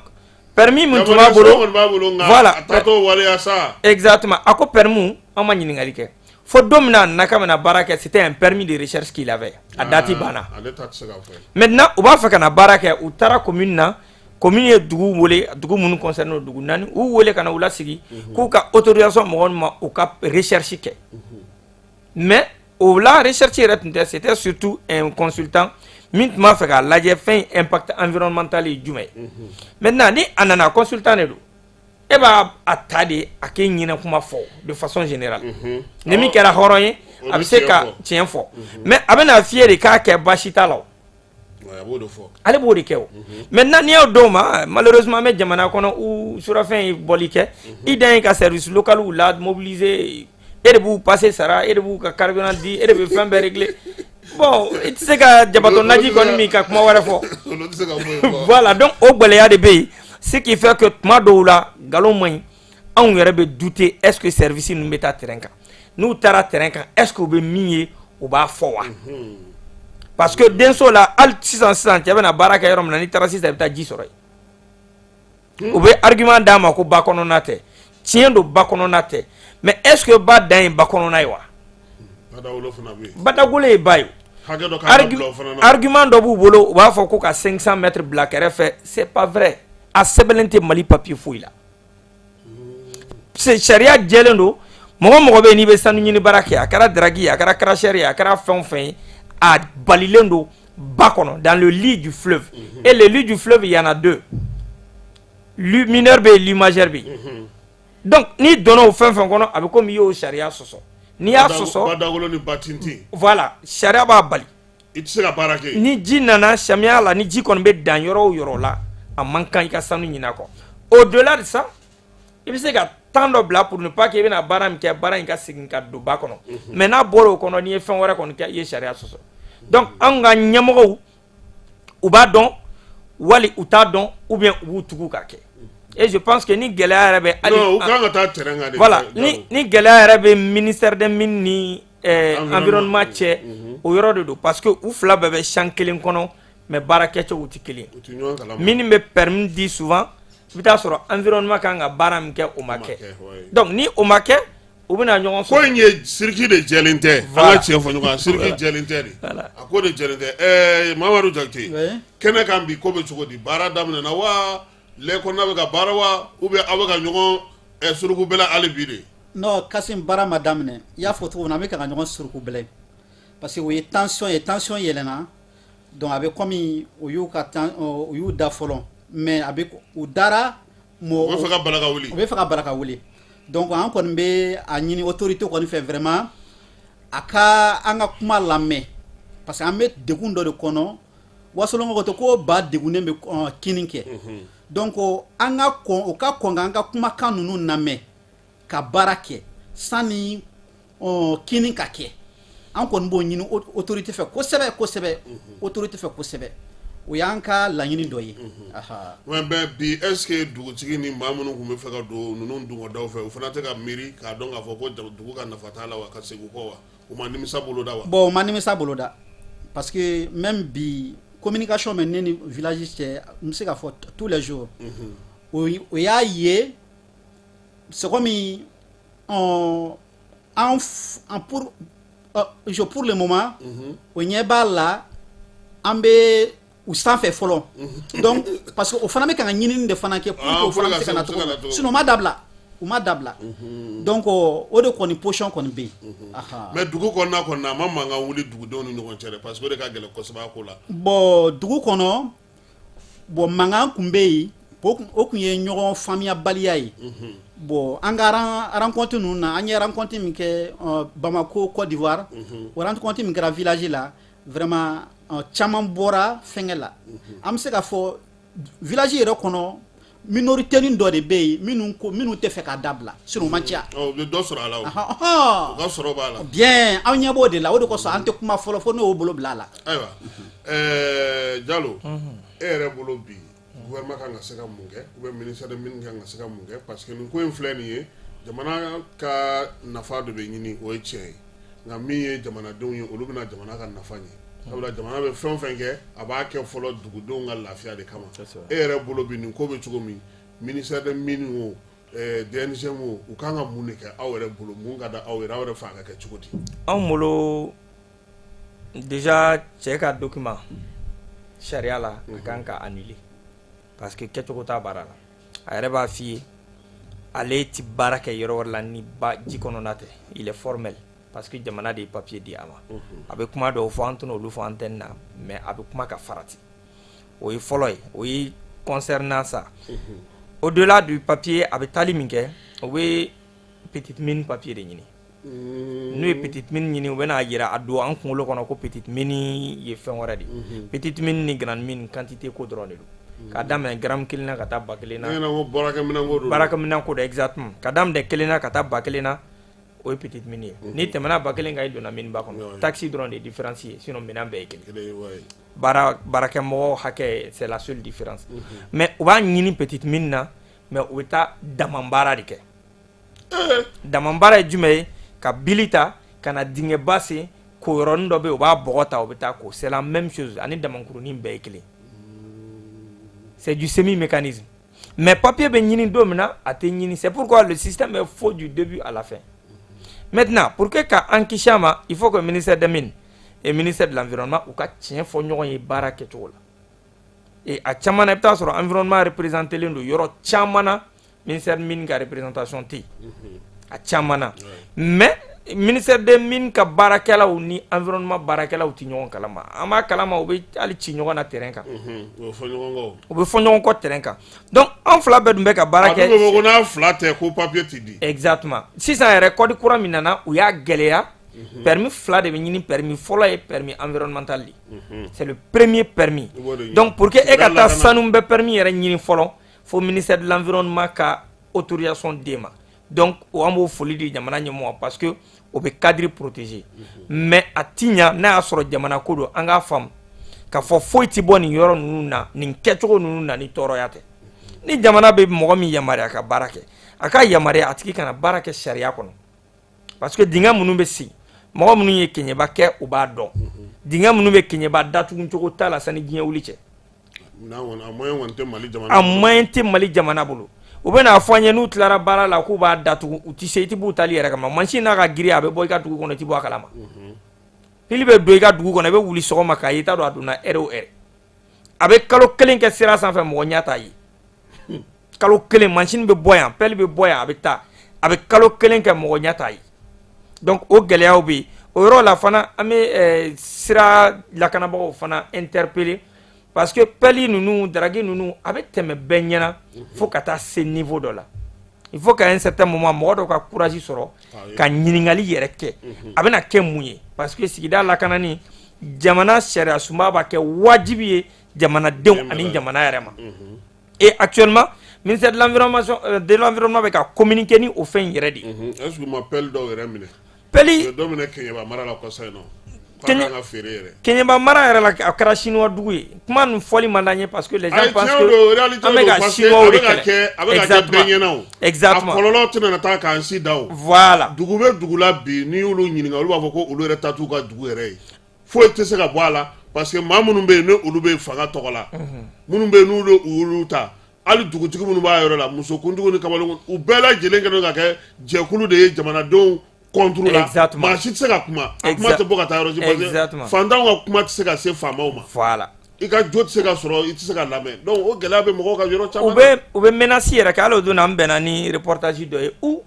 permis min tun b'a bolo, voilà, a taatɔ waleya sa. Exactement. A ko permis, an ma ɲininkali kɛ fo don min na a nana k'a bɛna baara kɛ. C'était un permis de recherche qu'il avait, a date banna. Ale ta tɛ se ka fɔ. Maintenant, u b'a fɛ ka na baara kɛ. U taara commune na, commune ye dugu wele, dugu minnu concerné, dugu naani, u wele ka na u lasigi k'u ka autorisation mɔgɔ ma u ka recherche kɛ. Mais o la, recherche yɛrɛ tun tɛ, c'était surtout un consultant min tun b'a fɛ k'a lajɛ fɛn in impact environnemental ye jumɛn ye. Maintenant, ni a nana, consultant de don, e b'a a ta de a k'e ɲinɛ kuma fɔ de façon générale. Ni min kɛra hɔrɔn ye, a bɛ se ka tiɲɛ fɔ, mais a bɛna f'i ye de k'a kɛ baasi t'a la o. Ale b'o de kɛ o. Maintenant, n'i y'o d'o ma, malheureusement, an bɛ jamana kɔnɔ u surafɛn ye bɔli kɛ, i dan ye ka service local la mobiliser, e de b'u passer sara, e de b'u ka carburant di, e de bɛ fɛn bɛɛ régler. Bon, i tɛ se ka jabatɔ naji kɔni min ka kuma wɛrɛ fɔ. Voilà, donc o gɛlɛya de bɛ yen, ce qui fait que tuma dɔw la, nkalon man ɲi. Anw yɛrɛ bɛ douter, est ce que service ninnu bɛ taa terrain kan? N'u taara terrain kan, est ce que u bɛ min ye, u b'a fɔ wa? Parce que denso la, hali sisan sisan, cɛ bɛna baara kɛ yɔrɔ min na, n'i taara sisan, i bɛ taa ji sɔrɔ yen. U bɛ argument d'a ma ko ba kɔnɔna tɛ. Tiɲɛ don, ba kɔnɔna tɛ, mais est ce que ba dan ye ba kɔnɔna ye wa? Badagolo ye ba ye. Argument dɔ b'u bolo, u b'a fɔ ko ka 500 mètres bila kɛrɛfɛ. C'est pas vrai, a sɛbɛnlen tɛ Mali papier foyi la. Sariya jɛlen don. Mɔgɔ mɔgɔ bɛ yen n'i bɛ sanu ɲini baara kɛ, a kɛra drague ye, a kɛra cracheur ye, a kɛra fɛn o fɛn ye, a balilen don ba kɔnɔ, dans le lit du fleuve. Et le lit du fleuve, il y en a deux: lit mineur bɛ yen, lit majeur bɛ yen. Donc n'i donna o fɛn fɛn kɔnɔ, a bɛ komi i y'o sariya sɔsɔ. N'i y'a sɔsɔ, Badagolo ni batintin. Voilà, sariya b'a bali. I tɛ se ka baara kɛ. Ni ji nana samiya la, ni ji kɔni bɛ dan yɔrɔ o yɔrɔ la, a man kan i ka sanu ɲini a kɔ. Au delà de ça, i bɛ se ka temps dɔ bila pour ne pas que i bɛna baara min kɛ, baara in ka segin ka don ba kɔnɔ. Mais n'a bɔra o kɔnɔ, n'i ye fɛn wɛrɛ kɔni kɛ, i ye sariya sɔsɔ. Donc anw ka ɲɛmɔgɔw, u b'a dɔn wali u t'a dɔn, ou bien u b'u tugu ka kɛ. Et je pense que ni gɛlɛya yɛrɛ bɛ hali, non, u kan ka taa terrain kan de. Voilà, ni gɛlɛya yɛrɛ bɛ ministère des Mines ni environnement cɛ, o yɔrɔ de don, parce que u fila bɛɛ bɛ champ kelen kɔnɔ, mais baara kɛcogo tɛ kelen. Mine bɛ permis di souvent, i bɛ taa sɔrɔ environnement kan ka baara min kɛ, o ma kɛ. Donc ni o ma kɛ, u bɛna ɲɔgɔn sɔrɔ. Ko in ye circuit de jɛlen tɛ. An ka tiɲɛ fɔ ɲɔgɔn ye, circuit jɛlen tɛ de, a ko de jɛlen tɛ. Mamadu Jakite, kɛnɛ kan bi, ko bɛ cogo di? Baara daminɛna wa? Lɛ kɔnɔna bɛ ka baara wa, ou bien aw bɛ ka ɲɔgɔn suruku bɛlɛ hali bi de? Non, Kasim, baara ma daminɛ. I y'a fɔ cogo min na, an bɛ ka ɲɔgɔn suruku bɛlɛ, parce que o ye tension ye, tension yɛlɛnna. Donc a bɛ komi o y'u ka u y'u da fɔlɔ, mais a bɛ u dara. Mɔ u bɛ fɛ ka bala ka wuli. U bɛ fɛ ka bala ka wuli. Donc an kɔni bɛ a ɲini autorité kɔni fɛ, vraiment, a ka an ka kuma lamɛn, parce que an bɛ degun dɔ de kɔnɔ. Wasolon ko ko ba degunnen bɛ kini kɛ. Donc an ka kɔn, o ka kɔn k'an ka kumakan ninnu lamɛn ka baara kɛ sani kini ka kɛ. An kɔni b'o ɲini autorité fɛ kosɛbɛ kosɛbɛ, autorité fɛ kosɛbɛ. O y'an ka laɲini dɔ ye. Mais bi, est ce que dugutigi ni maa minnu tun bɛ fɛ ka don ninnu dungɔdaw fɛ, o fana tɛ ka miiri k'a dɔn k'a fɔ ko dugu ka nafa t'a la wa, ka segin u kɔ wa? U ma nimisa boloda wa? Bon, u ma nimisa boloda, parce que même bi, communication bɛ ne ni village cɛ, n bɛ se k'a fɔ tous les jours. O y'a ye, c'est comme an pour je pour le moment, o ɲɛ b'a la, an bɛ u sanfɛ fɔlɔ. Donc parce que o fana bɛ ka ɲinini de fana kɛ pour que o fana bɛ se ka na cogo min, sinon u ma dabila, u ma dabila. Donc o de kɔni position kɔni bɛ yen. Mais dugu kɔnɔna kɔni, a ma mankan wuli dugudenw ni ɲɔgɔn cɛ dɛ, parce que o de ka gɛlɛn kosɛbɛ a ko la. Bon, dugu kɔnɔ, bon, mankan kun bɛ yen, o kun ye ɲɔgɔn faamuyabaliya ye. Bon, an ka rencontre ninnu na, an ye rencontre min kɛ Bamako, Côte d'Ivoire, o rencontre min kɛra village la, vraiment caman bɔra fɛnkɛ la. An bɛ se k'a fɔ village yɛrɛ kɔnɔ, minorité dɔ de bɛ yen minnu ko minnu tɛ fɛ k'a dabila, sinon o man ca. U bɛ dɔ sɔrɔ a la, o u ka sɔrɔ b'a la. Bien, aw ɲɛ b'o de la. O de kosɔn an tɛ kuma fɔlɔ fo n'o y'o bolo bila a la. Ayiwa, Jalo, e yɛrɛ bolo bi, gouvernement kan ka se ka mun kɛ, ou bien ministère de Mines kan ka se ka mun kɛ? Parce que nin ko in filɛ nin ye, jamana ka nafa de bɛ ɲini, o ye tiɲɛ ye, nka min ye jamanadenw ye, olu bɛna jamana ka nafa ɲɛ, sabula jamana bɛ fɛn o fɛn kɛ, a b'a kɛ fɔlɔ dugudenw ka lafiya de kama. E yɛrɛ bolo bi, nin ko bɛ cogo min, ministère de Mines o, DNGM o, u kan ka mun de kɛ aw yɛrɛ bolo? Mun ka di aw yɛrɛ, aw yɛrɛ fɛ a ka kɛ cogo di? Anw bolo, déjà, cɛ ka document, sariya la, a kan ka annuler, parce que kɛcogo t'a baara la. A yɛrɛ b'a f'i ye, ale ti baara kɛ yɔrɔ wɛrɛ la ni ba ji kɔnɔna tɛ. Il est formel, parce que jamana de ye papier di a ma. A bɛ kuma dɔw fɔ, an tɛna olu fɔ antenne na, mais a bɛ kuma ka farati. O ye fɔlɔ ye, o ye concernant ça. Au-delà du papier, a bɛ taali min kɛ, o bɛ petite mine papier de ɲini. N'u ye petite mine ɲini, u bɛna yira a don an kunkolo kɔnɔ ko petite mine ye fɛn wɛrɛ de ye. Petite mine ni grande mine, quantité ko dɔrɔn de don, k'a daminɛ gramme 1 na ka taa 1000 na. Ne ɲɛna ko baarakɛminɛn ko don. Baarakɛminɛn ko don, exactement. Ka daminɛ 1 na ka taa 1000 na, o ye petite mine ye. N'i tɛmɛna 1000 kan, i donna mine ba kɔnɔ. Taxe dɔrɔn de ye différence ye, sinon minɛn bɛɛ ye kelen. Baara baarakɛmɔgɔ hakɛ, c'est la seule différence. Mais u b'a ɲini petite mine na, mais u bɛ taa dama baara de kɛ. Dama baara ye jumɛn ye? Ka bili ta ka na dingɛba sen. Ko yɔrɔnin dɔ bɛ yen, u b'a bɔgɔ ta, u bɛ taa ko. C'est la même chose, ani damankurunin bɛɛ ye kelen, c'est du semi mécanisme. Mais papier bɛ ɲini don min na, a tɛ ɲini. C'est pourquoi le système est faux du début à la fin. Maintenant, pour que ka an kisi a ma, il faut que ministère des Mines et ministère de l'Environnement u ka tiɲɛ fɔ ɲɔgɔn ye baara kɛcogo la. Et a caman na, i bɛ taa sɔrɔ environnement représenté len don yɔrɔ caman na, ministère mine ka représentation tɛ yen a caman na. Mais ministère des Mines ka baarakɛlaw ni environnement baarakɛlaw tɛ ɲɔgɔn kalama. An b'a kalama, u bɛ hali ci ɲɔgɔn na terrain kan. U bɛ fɔ ɲɔgɔn kɔ. U bɛ fɔ ɲɔgɔn kɔ terrain kan. Donc an fila bɛɛ dun bɛ ka baara A kɛ. dun ko n'a fila tɛ, ko papier ti di. Exactement. Sisan yɛrɛ, code kura min nana, u y'a gɛlɛya. Permis fila de bɛ ɲini. Permis fɔlɔ ye permis environnemental de ye, c'est le premier permis. I b'o de ɲini. Donc pour que e ka taa Lakana. sanu bɛ permis yɛrɛ ɲini fɔlɔ, fo ministère de l'Environnement ka autorisation d'e ma. Donc o, an b'o foli di jamana ɲɛmɔgɔ ma, parce que o bɛ cadre protéger. Mais a ti ɲa n'a y'a sɔrɔ jamana ko don. An k'a faamu k'a fɔ foyi ti bɔ nin yɔrɔ ninnu na, nin kɛcogo ninnu na, ni tɔɔrɔya tɛ. Ni jamana bɛ mɔgɔ min yamaruya ka baara kɛ, a ka yamaruya a tigi kana baara kɛ sariya kɔnɔ, parce que dingɛ minnu bɛ sen, mɔgɔ minnu ye Keɲeba kɛ, u b'a dɔn dingɛ minnu bɛ Keɲeba datugu cogo t'a la sani diɲɛ wuli cɛ. N'a kɔni, a moyen kɔni tɛ Mali jamana A bolo. moyen tɛ Mali jamana bolo. U bɛ n'a fɔ an ye, n'u tilara baara la, k'u b'a datugu, u tɛ se. I tɛ b'u tali yɛrɛ kama. Mansin n'a ka girin, a bɛ bɔ i ka dugu kɔnɔ, i tɛ bɔ a kalama. Pili bɛ don i ka dugu kɔnɔ, i bɛ wuli sɔgɔma k'a ye, i t'a dɔn a donna heure o heure. A bɛ kalo kelen kɛ sira sanfɛ, mɔgɔ ɲɛ t'a ye. Kalo kelen, mansin bɛ bɔ yan, pelle bɛ bɔ yan, a bɛ taa, a bɛ kalo kelen kɛ, mɔgɔ ɲɛ t'a ye. Donc o gɛlɛyaw bɛ yen o yɔrɔ la fana. An bɛ sira lakanabagaw fana interpeller, parce que pelle ninnu, drague ninnu, a bɛ tɛmɛ bɛɛ ɲɛna fo ka taa se niveau dɔ la. Il faut qu'à un certain moment, mɔgɔ dɔw ka courage sɔrɔ ka ɲininkali yɛrɛ kɛ, a bɛna kɛ mun ye, parce que sigida lakanani, jamana sariya sunba b'a kɛ wajibi ye jamanadenw ani jamana yɛrɛ ma. Et actuellement, ministère de l'Environnement bɛ ka communiquer ni o fɛn in yɛrɛ de ye. Est ce que u ma pelle dɔw yɛrɛ minɛ? Pelle U ye dɔ minɛ Keɲeba mara la kɔsa in nɔ k'a kan ka feere yɛrɛ. Keɲeba mara yɛrɛ la, a kɛra chinois dugu ye. Kuma nin fɔli man d'an ye, parce que les gens Ayi, pensent tiɲɛ don, que réalité an bɛ don, ka parce que chinois a de bɛ ka kɛlɛ. kɛ, a bɛ ka kɛ bɛɛ ɲɛna o. Exactement. A kɔlɔlɔ tɛna taa k'an si da o. Voilà. Dugu bɛ dugu la bi, n'i y'olu ɲininka, olu b'a fɔ ko olu yɛrɛ ta t'u ka dugu yɛrɛ ye. Foyi tɛ se ka bɔ a la, parce que maa minnu bɛ yen, ni olu bɛ fanga tɔgɔ la, minnu bɛ yen, n'olu olu ta, hali dugutigi minnu b'a yɔrɔ la, musokuntigiw ni kamalenkun, u bɛɛ lajɛlen kɛlen don ka kɛ jɛkulu de ye jamanadenw contre la. Exactement. Maa si tɛ se ka kuma, a kuma tɛ bɔ ka taa yɔrɔ si, parce que fantanw ka kuma tɛ se ka se faamaw ma. Voilà. I ka jo tɛ se ka sɔrɔ, i tɛ se ka lamɛn. Donc o gɛlɛya bɛ mɔgɔw ka yɔrɔ caman. U bɛ menace yɛrɛ kɛ. Hali o don na, an bɛnna ni reportage dɔ ye u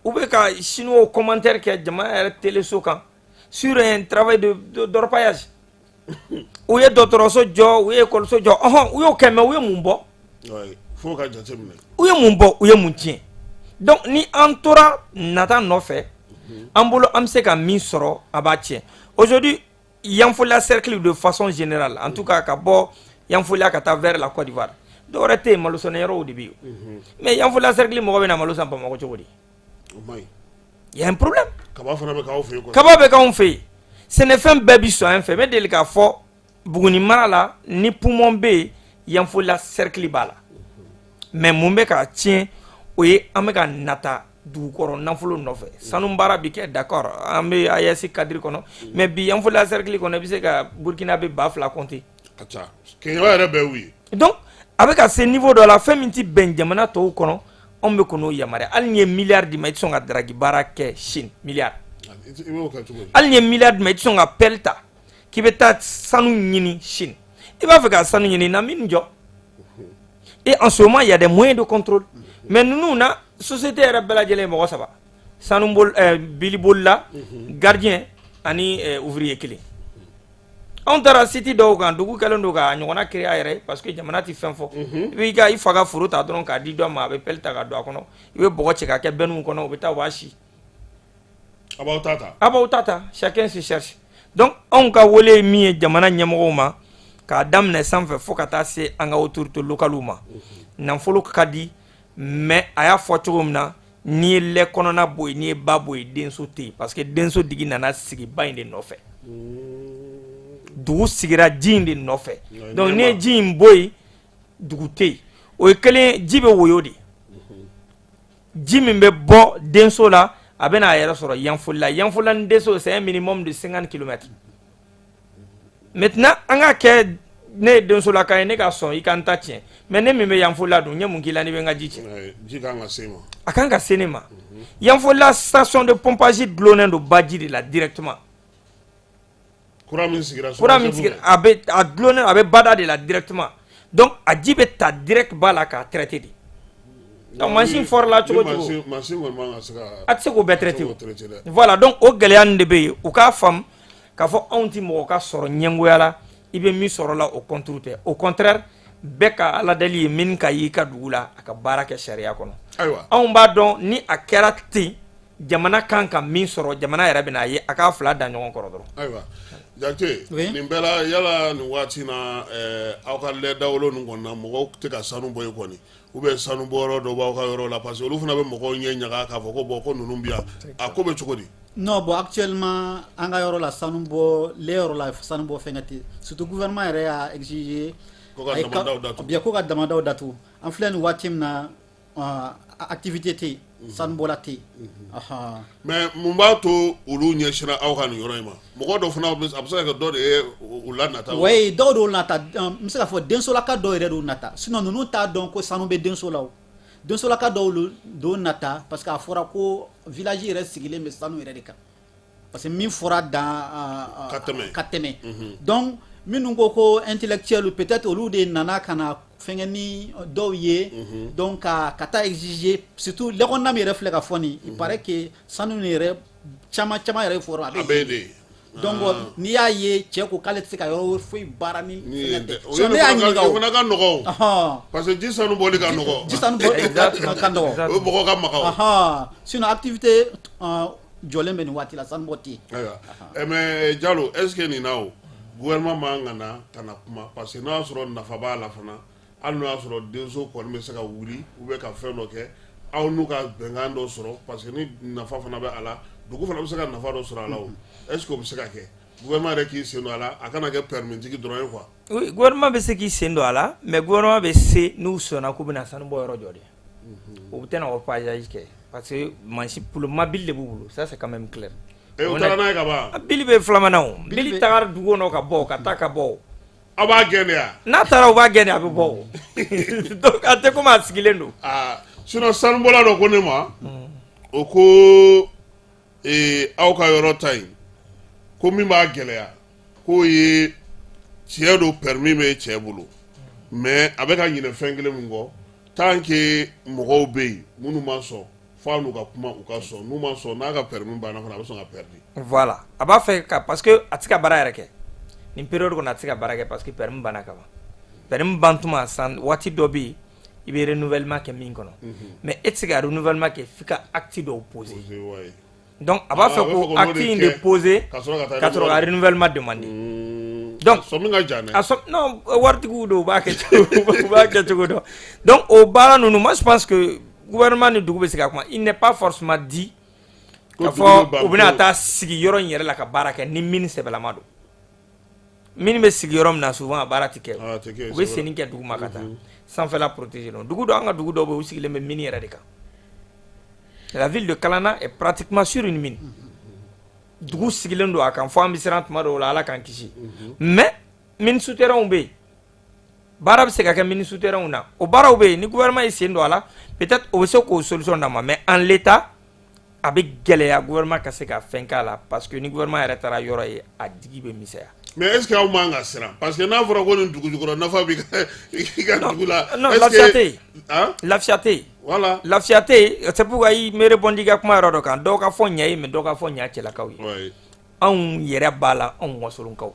bɛ ka chinois commentaire kɛ jamana yɛrɛ téléso kan sur un travail de d'orpaillage. U ye dɔgɔtɔrɔso jɔ, u ye école jɔ, ɔhɔn, u y'o kɛ, mais u ye mun bɔ? Ouais, fo ka jate minɛ. U ye mun bɔ? U ye mun tiɲɛ? Donc ni an tora nata nɔfɛ, an bolo an bɛ se ka min sɔrɔ, a b'a tiɲɛ. Aujourd'hui, Yanfolila cercle, de façon générale, en tout cas ka bɔ Yanfolila ka taa vers la Côte d'Ivoire, dɔwɛrɛ tɛ yen, malo sɛnɛ yɔrɔw de bɛ yen. Mais Yanfolila cercle mɔgɔ bɛ na malo san Bamakɔ cogo di? O man ɲi. Il y a un problème. Kaba fana bɛ k'aw fɛ yen kosɛbɛ. Kaba bɛ k'anw fɛ yen, sɛnɛfɛn bɛɛ bi sɔn an fɛ. N bɛ deli k'a fɔ, Buguni mara la, ni poumon bɛ yen, Yanfolila cercle b'a la. Mais mun bɛ k'a tiɲɛ? O ye an bɛ ka nata dugukɔrɔ nafolo nɔfɛ. Sanu baara bi kɛ, d'accord, an bɛ AES cadre kɔnɔ, mais bi Yanfolila cercle kɔnɔ, i bɛ se ka Burkina bɛ 2000 compter. Ka ca, Keɲeba yɛrɛ bɛɛ y'u ye. Donc a bɛ ka se niveau dɔ la, fɛn min ti bɛn jamana tɔw kɔnɔ, anw bɛ k'o yamaruya. Hali ni ye miliyari d'i ma, i tɛ sɔn ka drague baara kɛ Chine, miliyari. I b'o kɛ cogo di? Hali ni ye miliyari d'i ma, i tɛ sɔn ka pelle ta k'i bɛ taa sanu ɲini Chine. I b'a fɛ ka sanu ɲini na min jɔ. Et en ce moment, il y a des moyens de contrôle. Mais ninnu na, société yɛrɛ bɛɛ lajɛlen ye mɔgɔ saba, sanu bol bilibolila, gardien ani ouvrier kelen. Anw taara site dɔw kan, dugu kɛlen don k'a ɲɔgɔnna créer a yɛrɛ ye, parce que jamana tɛ fɛn fɔ. I b'i ka i fa ka foro ta dɔrɔn k'a di dɔ ma, a bɛ pelle ta ka don a kɔnɔ, i bɛ bɔgɔ cɛ ka kɛ bɛnniw kɔnɔ, u bɛ taa u b'a si. A b'aw ta ta. A b'aw ta ta, chacun se cherche. Donc anw ka wele ye min ye jamana ɲɛmɔgɔw ma, k'a daminɛ sanfɛ fo ka taa se an ka autorités locales ma, nafolo ka di, mais a y'a fɔ cogo min na, n'i ye lɛ kɔnɔna bɔ yen, n'i ye ba bɔ yen, denso tɛ yen, parce que denso digi nana sigi ba in de nɔfɛ. Dugu sigira ji in de nɔfɛ. Donc n'i ye ji in bɔ yen, dugu tɛ yen. O ye kelen. Ji bɛ woyo de, ji min bɛ bɔ denso la. A bɛna a yɛrɛ sɔrɔ Yanfolila. Yanfolila ni Denso, c'est un minimum de 50 km. Maintenant, an ka kɛ, ne ye Densolaka ye, ne ka sɔn i ka n ta tiɲɛ, mais ne min bɛ Yanfolila dun, n ye mun k'i la n'i bɛ n ka ji tiɲɛ? Ji kan ka se ma. A kan ka se ne ma. Yanfolila station de pompage dulonnen don baji de la directement. Kura min sigira. Kura min sigira, a bɛ a dulonnen, a bɛ bada de la directement. Donc a ji bɛ ta direct ba la k'a traiter de. Donc mansin fɔrila cogo cogo, mansin kɔni man ka se ka a tɛ se k'o bɛɛ traiter. O traiter dɛ. Voilà, donc o gɛlɛya nin de bɛ yen. U k'a faamu k'a fɔ anw ti mɔgɔ ka sɔrɔ ɲɛngoya la. I bɛ min sɔrɔ la, o contre tɛ. Au contraire, bɛɛ ka ala deli ye min ka y'i ka dugu la, a ka baara kɛ sariya kɔnɔ. Anw b'a dɔn ni a kɛra ten, jamana kan ka min sɔrɔ, jamana yɛrɛ bɛna a ye a k'a fila da ɲɔgɔn kɔrɔ dɔrɔn. Ayiwa Jakite, nin bɛɛ la, yala nin waati na, aw ka lɛ dawolo ninnu kɔni na, mɔgɔw tɛ ka sanu bɔ yen kɔni, ou bien sanu bɔyɔrɔ dɔ b'aw ka yɔrɔ la? Parce que olu fana bɛ mɔgɔw ɲɛ ɲaga k'a fɔ ko bon, ko ninnu bɛ yan, a ko bɛ cogo di? Non, bon, actuellement an ka yɔrɔ la, sanu bɔ lɛ yɔrɔ la, sanu bɔ fɛnkɛ tɛ. Surtout gouvernement yɛrɛ y'a exiger ko ka damadaw datugu. Bien, ko ka damadaw datugu. An filɛ nin waati min na, activité tɛ yen, sanubɔla tɛ yen. Mais mun b'a to olu ɲɛsinna aw ka nin yɔrɔ in ma? Mɔgɔ dɔw fana, a bɛ se ka kɛ dɔ de ye u la nata. Oui, dɔw de nata. N bɛ se k'a fɔ Densolaka dɔw yɛrɛ de nata. Sinon ninnu t'a dɔn ko sanu bɛ Denso la. O Densolaka dɔw do nata parce que a fɔra ko village yɛrɛ sigilen bɛ sanu yɛrɛ de kan, parce que min fɔra dan ka tɛmɛ. Ka tɛmɛ. Donc minnu ko intellectuel, peut-être olu de nana ka na fɛnkɛ ni dɔw ye. Donc ka taa exiger, surtout lɛkɔnɔna min yɛrɛ filɛ ka fɔ nin, il paraît que sanu nin yɛrɛ caman caman yɛrɛ fɔra. A bɛ de. Donc n'i y'a ye cɛ ko k'ale tɛ se ka yɔrɔ foyi baara ni fɛngɛ tɛ. O ne y'a ɲininka. O fana ka nɔgɔn, parce que ji sanu bɔli ka nɔgɔn. Ji sanu bɔli ka nɔgɔn. O ye mɔgɔ ka maga o. Sinon activité jɔlen bɛ nin waati la, sanu bɔ tɛ yen. Ayiwa, mais Jalo, est ce que nin na, o gouvernement man ka na kuma? Parce que n'a y'a sɔrɔ nafa b'a la fana, hali n'o y'a sɔrɔ denso kɔni bɛ se ka wuli ou bien ka fɛn dɔ kɛ, aw n'u ka bɛnkan dɔ sɔrɔ, parce que ni nafa fana bɛ a la, dugu fana bɛ se ka nafa dɔ sɔrɔ a la. O est ce que o bɛ se ka kɛ, gouvernement yɛrɛ k'i sen don a la, a kana kɛ permis tigi dɔrɔn ye quoi? Oui, gouvernement bɛ se k'i sen don a la, mais gouvernement bɛ se n'u sɔnna k'u bɛna sanu bɔ yɔrɔ jɔ de. U tɛna orpaillage kɛ, parce que mansin pour mobile de b'u bolo, ça c'est quand même clair. O taara n'a ye ka ban. Bili bɛ filamana, o bili tagara dugu kɔnɔ ka bɔ, ka taa ka bɔ. Aw b'a gɛn de ya? N'a taara, u b'a gɛn de, a bɛ bɔ o. Donc a tɛ komi a sigilen don. Aa, sinon sanubɔla dɔ ko ne ma, o ko aw ka yɔrɔ ta in, ko min b'a gɛlɛya, k'o ye tiɲɛ don, permis bɛ cɛ bolo, mais a bɛ ka ɲinɛ fɛn kelen min kɔ, tant que mɔgɔw bɛ yen minnu ma sɔn, f'a n'u ka kuma, u ka sɔn. N'u ma sɔn, n'a ka permis banna fana, a bɛ sɔn ka perdu. Voilà, a b'a fɛ ka, parce que a tɛ se ka baara yɛrɛ kɛ nin période kɔnɔ, a tɛ se ka baara kɛ parce que permis banna ka ban. Permis ban tuma, san waati dɔ bɛ yen i bɛ renouvellement kɛ min kɔnɔ, mais e tɛ se ka renouvellement kɛ f'i ka acte dɔw poser. Donc a b'a fɛ ko acte in de poser ka sɔrɔ ka sɔrɔ ka renouvellement demander. Donc sɔmi ka jan dɛ. A sɔn non, waritigiw don, u b'a kɛ cogo dɔn. Donc o baara ninnu, moi je pense que gouvernement ni dugu bɛ se ka kuma. Il n'est pas forcément dit k'a fɔ u bɛna taa sigi yɔrɔ in yɛrɛ la ka baara kɛ ni mine sɛbɛlama don. Mine bɛ sigi yɔrɔ min na, souvent a baara tɛ kɛ. U bɛ senni kɛ duguma ka taa sanfɛla protéger. Don dugu dɔ, an ka dugu dɔw bɛ yen, u sigilen bɛ mine yɛrɛ de kan. La ville de Kalana est pratiquement sur une mine. Dugu sigilen don a kan fo an bɛ siran tuma dɔw la, Ala k'an kisi. Mais mine souterrain bɛ yen, baara bɛ se ka kɛ mine souterrain na. O baaraw bɛ yen, ni gouvernement ye sen don a la, peut-être o bɛ se k'o solution d'a ma. Mais en l'état, a bɛ gɛlɛya gouvernement ka se ka fɛn k'a la, parce que ni gouvernement yɛrɛ taara yɔrɔ ye, a digi bɛ misɛnya. Mais est ce que aw man ka siran? Parce que n'a fɔra ko nin dugu jukɔrɔ nafa b'i ka dugu la. Non, lafiya tɛ yen. Lafiya tɛ yen. Voilà. Lafiya tɛ yen. C'est pourquoi i me rebondi ka kuma yɔrɔ dɔ kan. Dɔw ka fɔ ɲɛ ye, mais dɔw ka fɔ ɲɛ cɛlakaw ye. Anw yɛrɛ b'a la, anw wasolonkaw,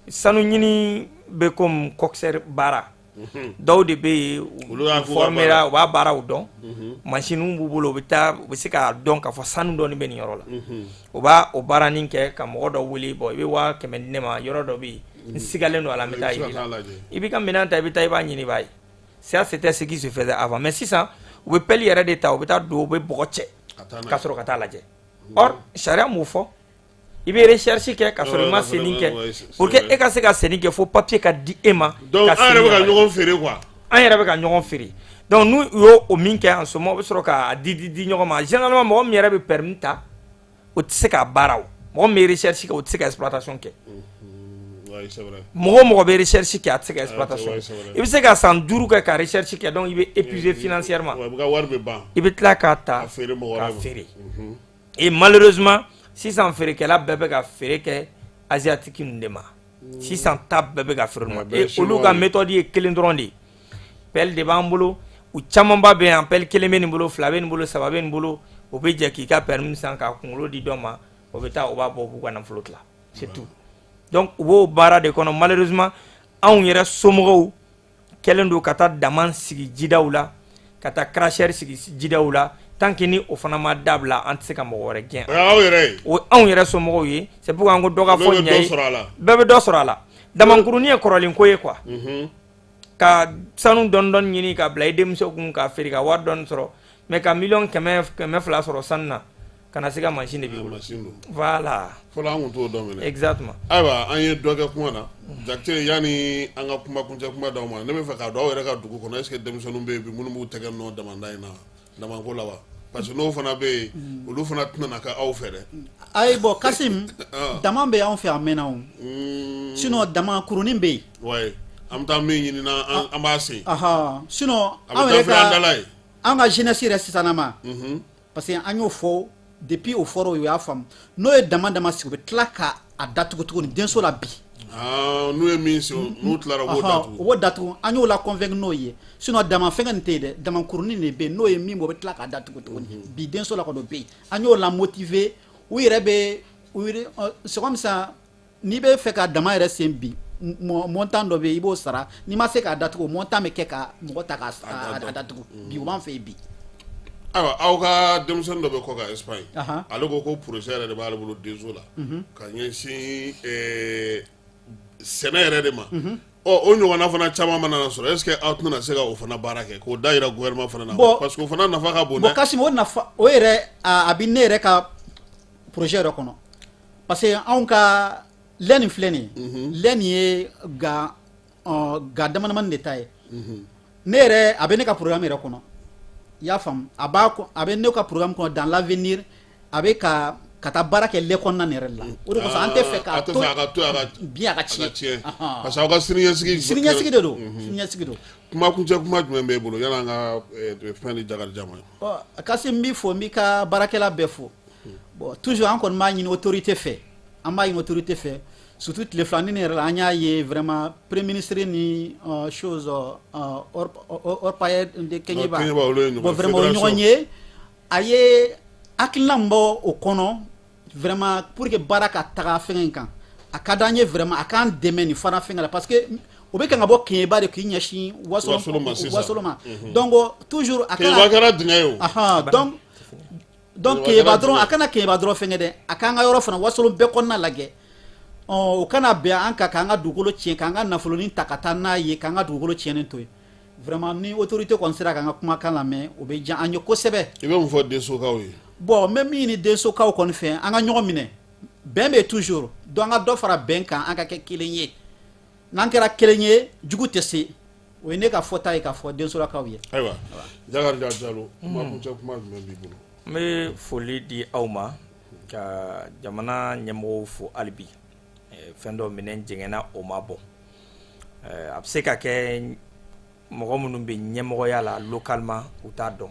sanu ɲini bɛ comme coxeur baara. Dɔw de bɛ yen, u formera, u b'a baaraw dɔn, mansinw b'u bolo, u bɛ taa, u bɛ se k'a dɔn k'a fɔ sanu dɔɔni bɛ nin yɔrɔ la. U b'a o baaranin kɛ ka mɔgɔ dɔ wele: bon, i bɛ 100 000 di ne ma, yɔrɔ dɔ bɛ yen, n sigalen don a la, n bɛ taa yiri la. I b'i ka minɛn ta, i bɛ taa, i b'a ɲini, i b'a ye. Ça, c'était ce qui se faisait avant. Mais sisan, u bɛ pelle yɛrɛ de ta, u bɛ taa don, u bɛ bɔgɔ cɛ ka sɔrɔ ka taa lajɛ. Or sariya m'o fɔ. I bɛ recherche kɛ ka sɔrɔ i ma senni kɛ. Pour que e ka se ka senni kɛ, fo papier ka di e ma. Donc an yɛrɛ bɛ ka ɲɔgɔn feere quoi. An yɛrɛ bɛ ka ɲɔgɔn feere. Donc n'u y'o o min kɛ en ce moment, u bɛ sɔrɔ k'a di di di ɲɔgɔn ma. Généralement, mɔgɔ min yɛrɛ bɛ permis ta, o tɛ se k'a baara. O mɔgɔ min bɛ recherche kɛ, o tɛ se ka exploitation kɛ. Ouais, c'est vrai. Mɔgɔ o mɔgɔ bɛ recherche kɛ, a tɛ se ka exploitation. Ouais, c'est vrai. I bɛ se ka san 5 kɛ ka recherche kɛ, donc i bɛ épuiser financièrement. Ouais, ka wari bɛ ban. I bɛ tila k'a ta A feere mɔgɔ k'a wɛrɛ ma. feere. Et malheureusement, sisan feerekɛla bɛɛ bɛ ka feere kɛ asiatique ninnu de ma. Sisan ta bɛɛ bɛ ka feere olu ma. Ouais, bɛɛ ye Et olu ka chinois ye. méthode ye kelen dɔrɔn de ye. Pelle de b'an bolo, u camanba bɛ yan, pelle kelen bɛ nin bolo, fila bɛ nin bolo, saba bɛ nin bolo. O bɛ jɛ k'i ka permis san k'a kunkolo di dɔ ma, o bɛ taa, o b'a bɔ, u b'u ka nafolo tila, c'est tout. Donc u b'o baara de kɔnɔ. Malheureusement, anw yɛrɛ somɔgɔw kɛlen don ka taa dama sigi jidaw la, ka taa cracheur sigi jidaw la. Tant que ni o fana ma dabila, an tɛ se ka mɔgɔ wɛrɛ gɛn. O y'aw yɛrɛ ye. O anw yɛrɛ somɔgɔw ye. C'est pourquoi an ko dɔ ka Olu fɔ bɛ ɲɛ dɔ ye. sɔrɔ a la. Bɛɛ bɛ dɔ sɔrɔ a la. Damankurunin ye kɔrɔlen ko ye quoi, ka sanu dɔɔni dɔɔni ɲini ka bila i denmuso kun k'a feere ka wari dɔɔni sɔrɔ, mais ka miliyɔn 100, 200 sɔrɔ sanu na, ka na se ka mansin de b'i bolo. Mansin don. Voilà. Fɔlɔ an kun t'o dɔn minɛ. Exactement. Ayiwa, an ye dɔ kɛ kuma na. Jakite, yanni an ka kuma kuncɛ kuma d'aw ma, ne bɛ fɛ k'a dɔn, aw yɛrɛ ka dugu kɔnɔ, est ce que denmisɛnninw bɛ yen bi minnu b'u tɛgɛ nɔ damanda in na, damanko la wa? Parce que n'o fana bɛ yen, olu fana tɛna na kɛ aw fɛ dɛ. Ayi, bon, Kasim, dama bɛ anw fɛ a mɛnna o. Sinon dama kurunin bɛ yen. Ouais, an bɛ taa min ɲini na, an b'a sen. Ahan, sinon A bɛ anw taa yɛrɛ filɛ an dala ka ye. An ka jeunesse yɛrɛ sisanama, parce que an y'o fɔ depuis, o fɔra, o y'a faamu, n'o ye dama dama sigi, u bɛ tila ka a datugu tuguni denso la bi. Ah, n'u ye min sen, n'u tilara, u b'o datugu. U b'o datugu. An y'o la convaincre n'o ye. Sinon dama fɛngɛ nin tɛ yen dɛ, dama kurunin de bɛ yen. N'o ye min bɔ, o bɛ tila k'a datugu tuguni bi denso la kɔni, o bɛ yen. An y'o la motiver, u yɛrɛ bɛ u yɛrɛ, c'est comme ça. N'i bɛ fɛ ka dama yɛrɛ sen bi, montant dɔ bɛ yen, i b'o sara. N'i ma se k'a datugu, o montant bɛ kɛ ka mɔgɔ ta k'a a datugu bi. O b'an fɛ yen bi. Ayiwa, aw ka denmisɛnnin dɔ bɛ kɔ ka Espagne. Ale ko ko projet yɛrɛ de b'ale bolo denso la ka ɲɛsin sɛnɛ yɛrɛ de ma. Ɔ, o ɲɔgɔnna fana caman mana na sɔrɔ, est ce que aw tɛna se ka o fana baara kɛ k'o da yira gouvernement fana na? Bon. Parce que o fana nafa ka bon Bon, dɛ. Kasim, o nafa o yɛrɛ, a bɛ ne yɛrɛ ka projet yɛrɛ kɔnɔ, parce que anw ka lɛ nin filɛ nin ye, lɛ nin ye ga ga dama damani de ta ye. Ne yɛrɛ, a bɛ ne ka programme yɛrɛ kɔnɔ, i y'a faamu. A b'a a bɛ ne ka programme kɔnɔ dans l'avenir, a bɛ ka taa baara kɛ lɛ kɔnɔna nin yɛrɛ de la. O de kosɔn an tɛ fɛ A k'a tɛ to fɛ a ka to a ka bien a ka a ka tiɲɛ. tiɲɛ, parce que aw ka siniɲɛsigi. Siniɲɛsigi de don, siniɲɛsigi don. Kuma kuncɛ kuma jumɛn b'e bolo yanni an ka fɛn di Jakarija ma? Ɔ, Kasim, n b'i fo, n b'i ka baarakɛla bɛɛ fo. Bon, toujours an kɔni b'a ɲini autorité fɛ, an b'a ɲini autorité fɛ, surtout tile filanin nin yɛrɛ la, an y'a ye vraiment premier ministre ni chose orpailleur de Keɲeba. Keɲeba, olu ye ɲɔgɔn Bon, vraiment, o ye fédération. ɲɔgɔn ye, a ye hakilina min bɔ o kɔnɔ vraiment pour que baara ka taga fɛngɛ in kan, a ka d'an ye vraiment a k'an dɛmɛ nin fana fɛngɛ la, parce que o bɛ kan ka bɔ Keɲeba de k'i ɲɛsin Wasolo Wasolo ma sisan. Wasolo ma. Donc toujours a Keɲeba kɛra dingɛ ye o. Ahan, donc Keɲeba Keɲeba kɛra dɔrɔn, dingɛ. A kana Keɲeba dɔrɔn fɛngɛ dɛ, a k'an ka yɔrɔ fana Wasolo bɛɛ kɔnɔna lajɛ. Ɔ, o kana bɛn an kan k'an ka dugukolo tiɲɛ, k'an ka nafolonin ta ka taa n'a ye, k'an ka dugukolo tiɲɛnen to yen. Vraiment, ni autorité kɔni sera k'an ka kumakan lamɛn, o bɛ diya an ye kosɛbɛ. I bɛ mun fɔ densokaw ye? Bon, n bɛ min ɲini densokaw kɔni fɛ, an ka ɲɔgɔn minɛ, bɛn bɛ toujours. Donc an ka dɔ fara bɛn kan, an ka kɛ kelen ye. N'an kɛra kelen ye, jugu tɛ se. O ye ne ka fɔta ye k'a fɔ densolakaw ye. Ayiwa, Jakarija Jalo, kuma kuncɛ kuma jumɛn b'i bolo? N bɛ foli di aw ma, ka jamana ɲɛmɔgɔw fo hali bi. Fɛn dɔ minɛn jɛngɛnna, o ma bɔ. A bɛ se ka kɛ mɔgɔ minnu bɛ ɲɛmɔgɔya la localement, u t'a dɔn.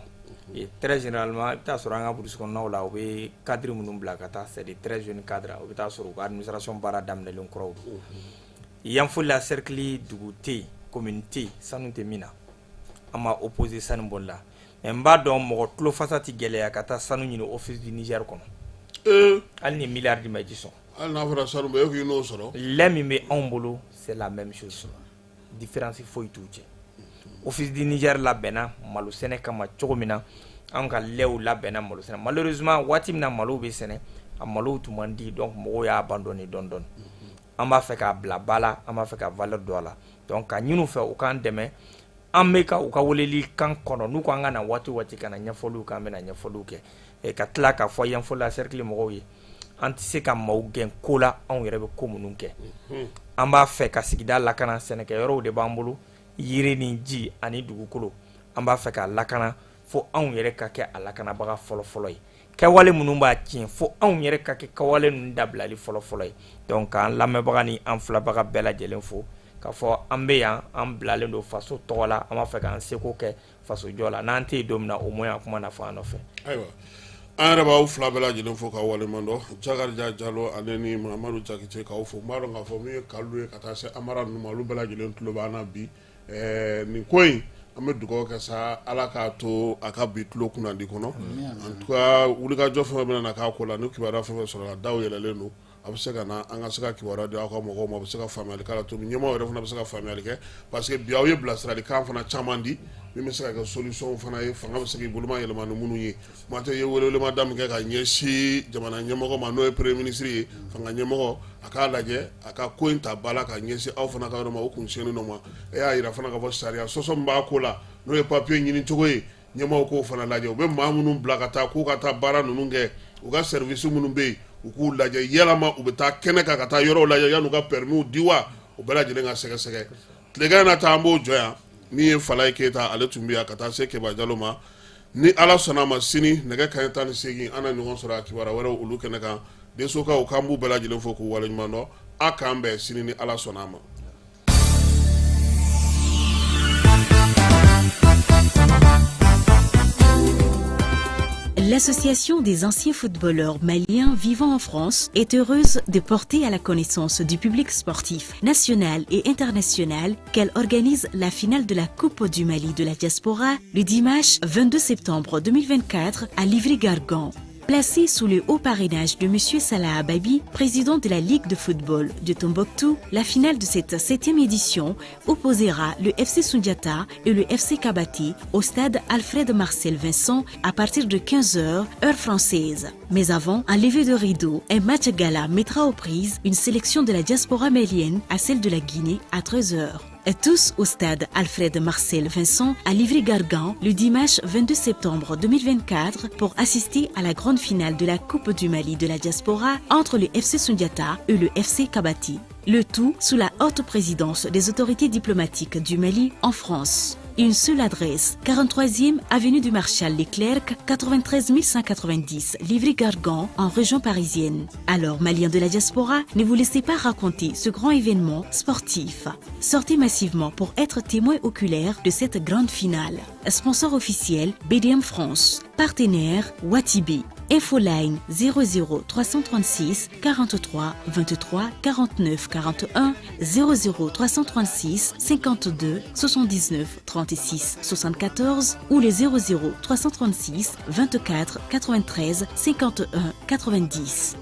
Et très généralement, i bɛ taa sɔrɔ an ka brousse kɔnɔnaw la, u bɛ cadre minnu bila ka taa, c'est des très jeunes cadres. U bɛ taa sɔrɔ u ka administration baara daminɛlen kuraw don. Yanfolila cercle, dugu tɛ yen, commune tɛ yen sanu tɛ min na. An ma opposé sanu bɔli la, mais n b'a dɔn mɔgɔ tulofasa tɛ gɛlɛya ka taa sanu ɲini Office du Niger kɔnɔ. Hali ni miliyari di ma, i ti sɔn. Hali n'a fɔra sanu bɛ e k'i n'o sɔrɔ. Lɛ min bɛ anw bolo, c'est la même chose, différence foyi t'u cɛ. Office du Niger labɛnna malo sɛnɛ kama cogo min na, anw ka lɛw labɛnna malo sɛnɛ. Malheureusement, waati min na malo bɛ sɛnɛ, a malo tun man di, donc mɔgɔw y'a abandonné dɔɔni dɔɔni. An b'a fɛ k'a bila ba la, an b'a fɛ ka valeur don a la. Donc ka ɲini u fɛ, u k'an dɛmɛ. An bɛ ka u ka weleli kan kɔnɔ, n'u ko an ka na waati o waati ka na ɲɛfɔliw kɛ, an bɛna ɲɛfɔliw kɛ. Ka tila k'a fɔ Yanfolila cercle mɔgɔw ye, an tɛ se ka maaw gɛn ko la, anw yɛrɛ bɛ ko minnu kɛ. An b'a fɛ ka sigida lakana, sɛnɛkɛyɔrɔw de b'an bolo, yiri ni ji ani dugukolo. An b'a fɛ k'a lakana, fo anw yɛrɛ ka kɛ a lakanabaga fɔlɔfɔlɔ ye. Kɛwale minnu b'a tiɲɛ, fo anw yɛrɛ ka kɛ kɛwale ninnu dabilali fɔlɔfɔlɔ ye. Donc k'an lamɛnbaga ni an filɛbaga bɛɛ lajɛlen fo k'a fɔ an bɛ yan, an bilalen don faso tɔgɔ la, an b'a fɛ k'an seko kɛ faso jɔ la. N'an tɛ yen don min na, au moins a kuma na fɔ an nɔfɛ. Ayiwa, an yɛrɛ b'aw fila bɛɛ lajɛlen fo k'aw waleɲuman dɔn. Jakarija Jalo ale ni Mamadu Jakite, k'aw fo. N b'a dɔn k'a fɔ min ye Kalilu ye ka taa se Amara ninnu ma, olu bɛɛ lajɛlen tulo b'an na bi. Nin ko in, an bɛ dugawu kɛ sa, Ala k'a to a ka bi tulo kunnandi kɔnɔ. En tout cas, wulikajɔ fɛn fɛn bɛna na k'a ko la, ni kibaruya fɛn fɛn sɔrɔla, daw yɛlɛlen don, a bɛ se ka na, an ka se ka kibaruya di aw ka mɔgɔw ma, a bɛ se ka faamuyali k'a la cogo min, ɲɛmaaw yɛrɛ fana bɛ se ka faamuyali kɛ, parce que bi aw ye bilasiralikan fana caman di min bɛ se ka kɛ solution fana ye, fanga bɛ se k'i boloma yɛlɛma ni minnu ye. Kuma tɛ ye welewelema min kɛ ka ɲɛsin jamana ɲɛmɔgɔ ma, n'o ye premier ministre ye, fanga ɲɛmɔgɔ, a k'a lajɛ a ka ko in ta ba la ka ɲɛsin aw fana ka yɔrɔ ma, o kun sinnen dɔ ma. E y'a yira fana k'a fɔ sariya sɔsɔ min b'a ko la, n'o ye papier ɲini cogo ye, ɲɛmaaw k'o fana lajɛ. U bɛ maa minnu bila ka taa k'u ka taa baara ninnu kɛ, u ka service minnu bɛ yen, u k'u lajɛ yalama u bɛ taa kɛnɛ kan ka taa yɔrɔw lajɛ yan'u ka permis di wa, o bɛɛ lajɛlen ka sɛgɛsɛgɛ. Tilegan na ta, an b'o jɔ yan. Min ye Falaye Keyita, ale tun bɛ yan, ka taa se Keba Jalo ma. Ni Ala sɔnna a ma, sini nɛgɛ kanɲɛ 18, an na ɲɔgɔn sɔrɔ a kibaruya wɛrɛw olu kɛnɛ kan. Densokaw, k'an b'u bɛɛ lajɛlen fo k'u waleɲuman dɔn. A k'an bɛn sini ni Ala sɔnna a ma. L'Association des anciens footballeurs maliens vivant en France est heureuse de porter à la connaissance du public sportif national et international qu'elle organise la finale de la Coupe du Mali de la diaspora le dimanche 22 septembre 2024 à Livry-Gargan. Placé sous le haut parrainage de M. Salah Ababi, président de la Ligue de football de Tombouctou, la finale de cette septième édition opposera le FC Sundiata et le FC Kabati au stade Alfred Marcel Vincent à partir de 15h, heure française. Mais avant, un lever de rideau, un match gala mettra aux prises une sélection de la diaspora malienne à celle de la Guinée à 13h. Tous au stade Alfred Marcel Vincent à Livry-Gargan le dimanche 22 septembre 2024 pour assister à la grande finale de la Coupe du Mali de la diaspora entre le FC Sundiata et le FC Kabati. Le tout sous la haute présidence des autorités diplomatiques du Mali en France. Une seule adresse, 43e avenue du Marshal Leclerc, 93 190, Livry-Gargan, en région parisienne. Alors, Maliens de la diaspora, ne vous laissez pas raconter ce grand événement sportif. Sortez massivement pour être témoin oculaire de cette grande finale. Sponsor officiel, BDM France. Partenaire, Watibi. Infoline 00 336 43 23 49 41 00 336 52 79 36 74 ou les 00 336 24 93 51 90.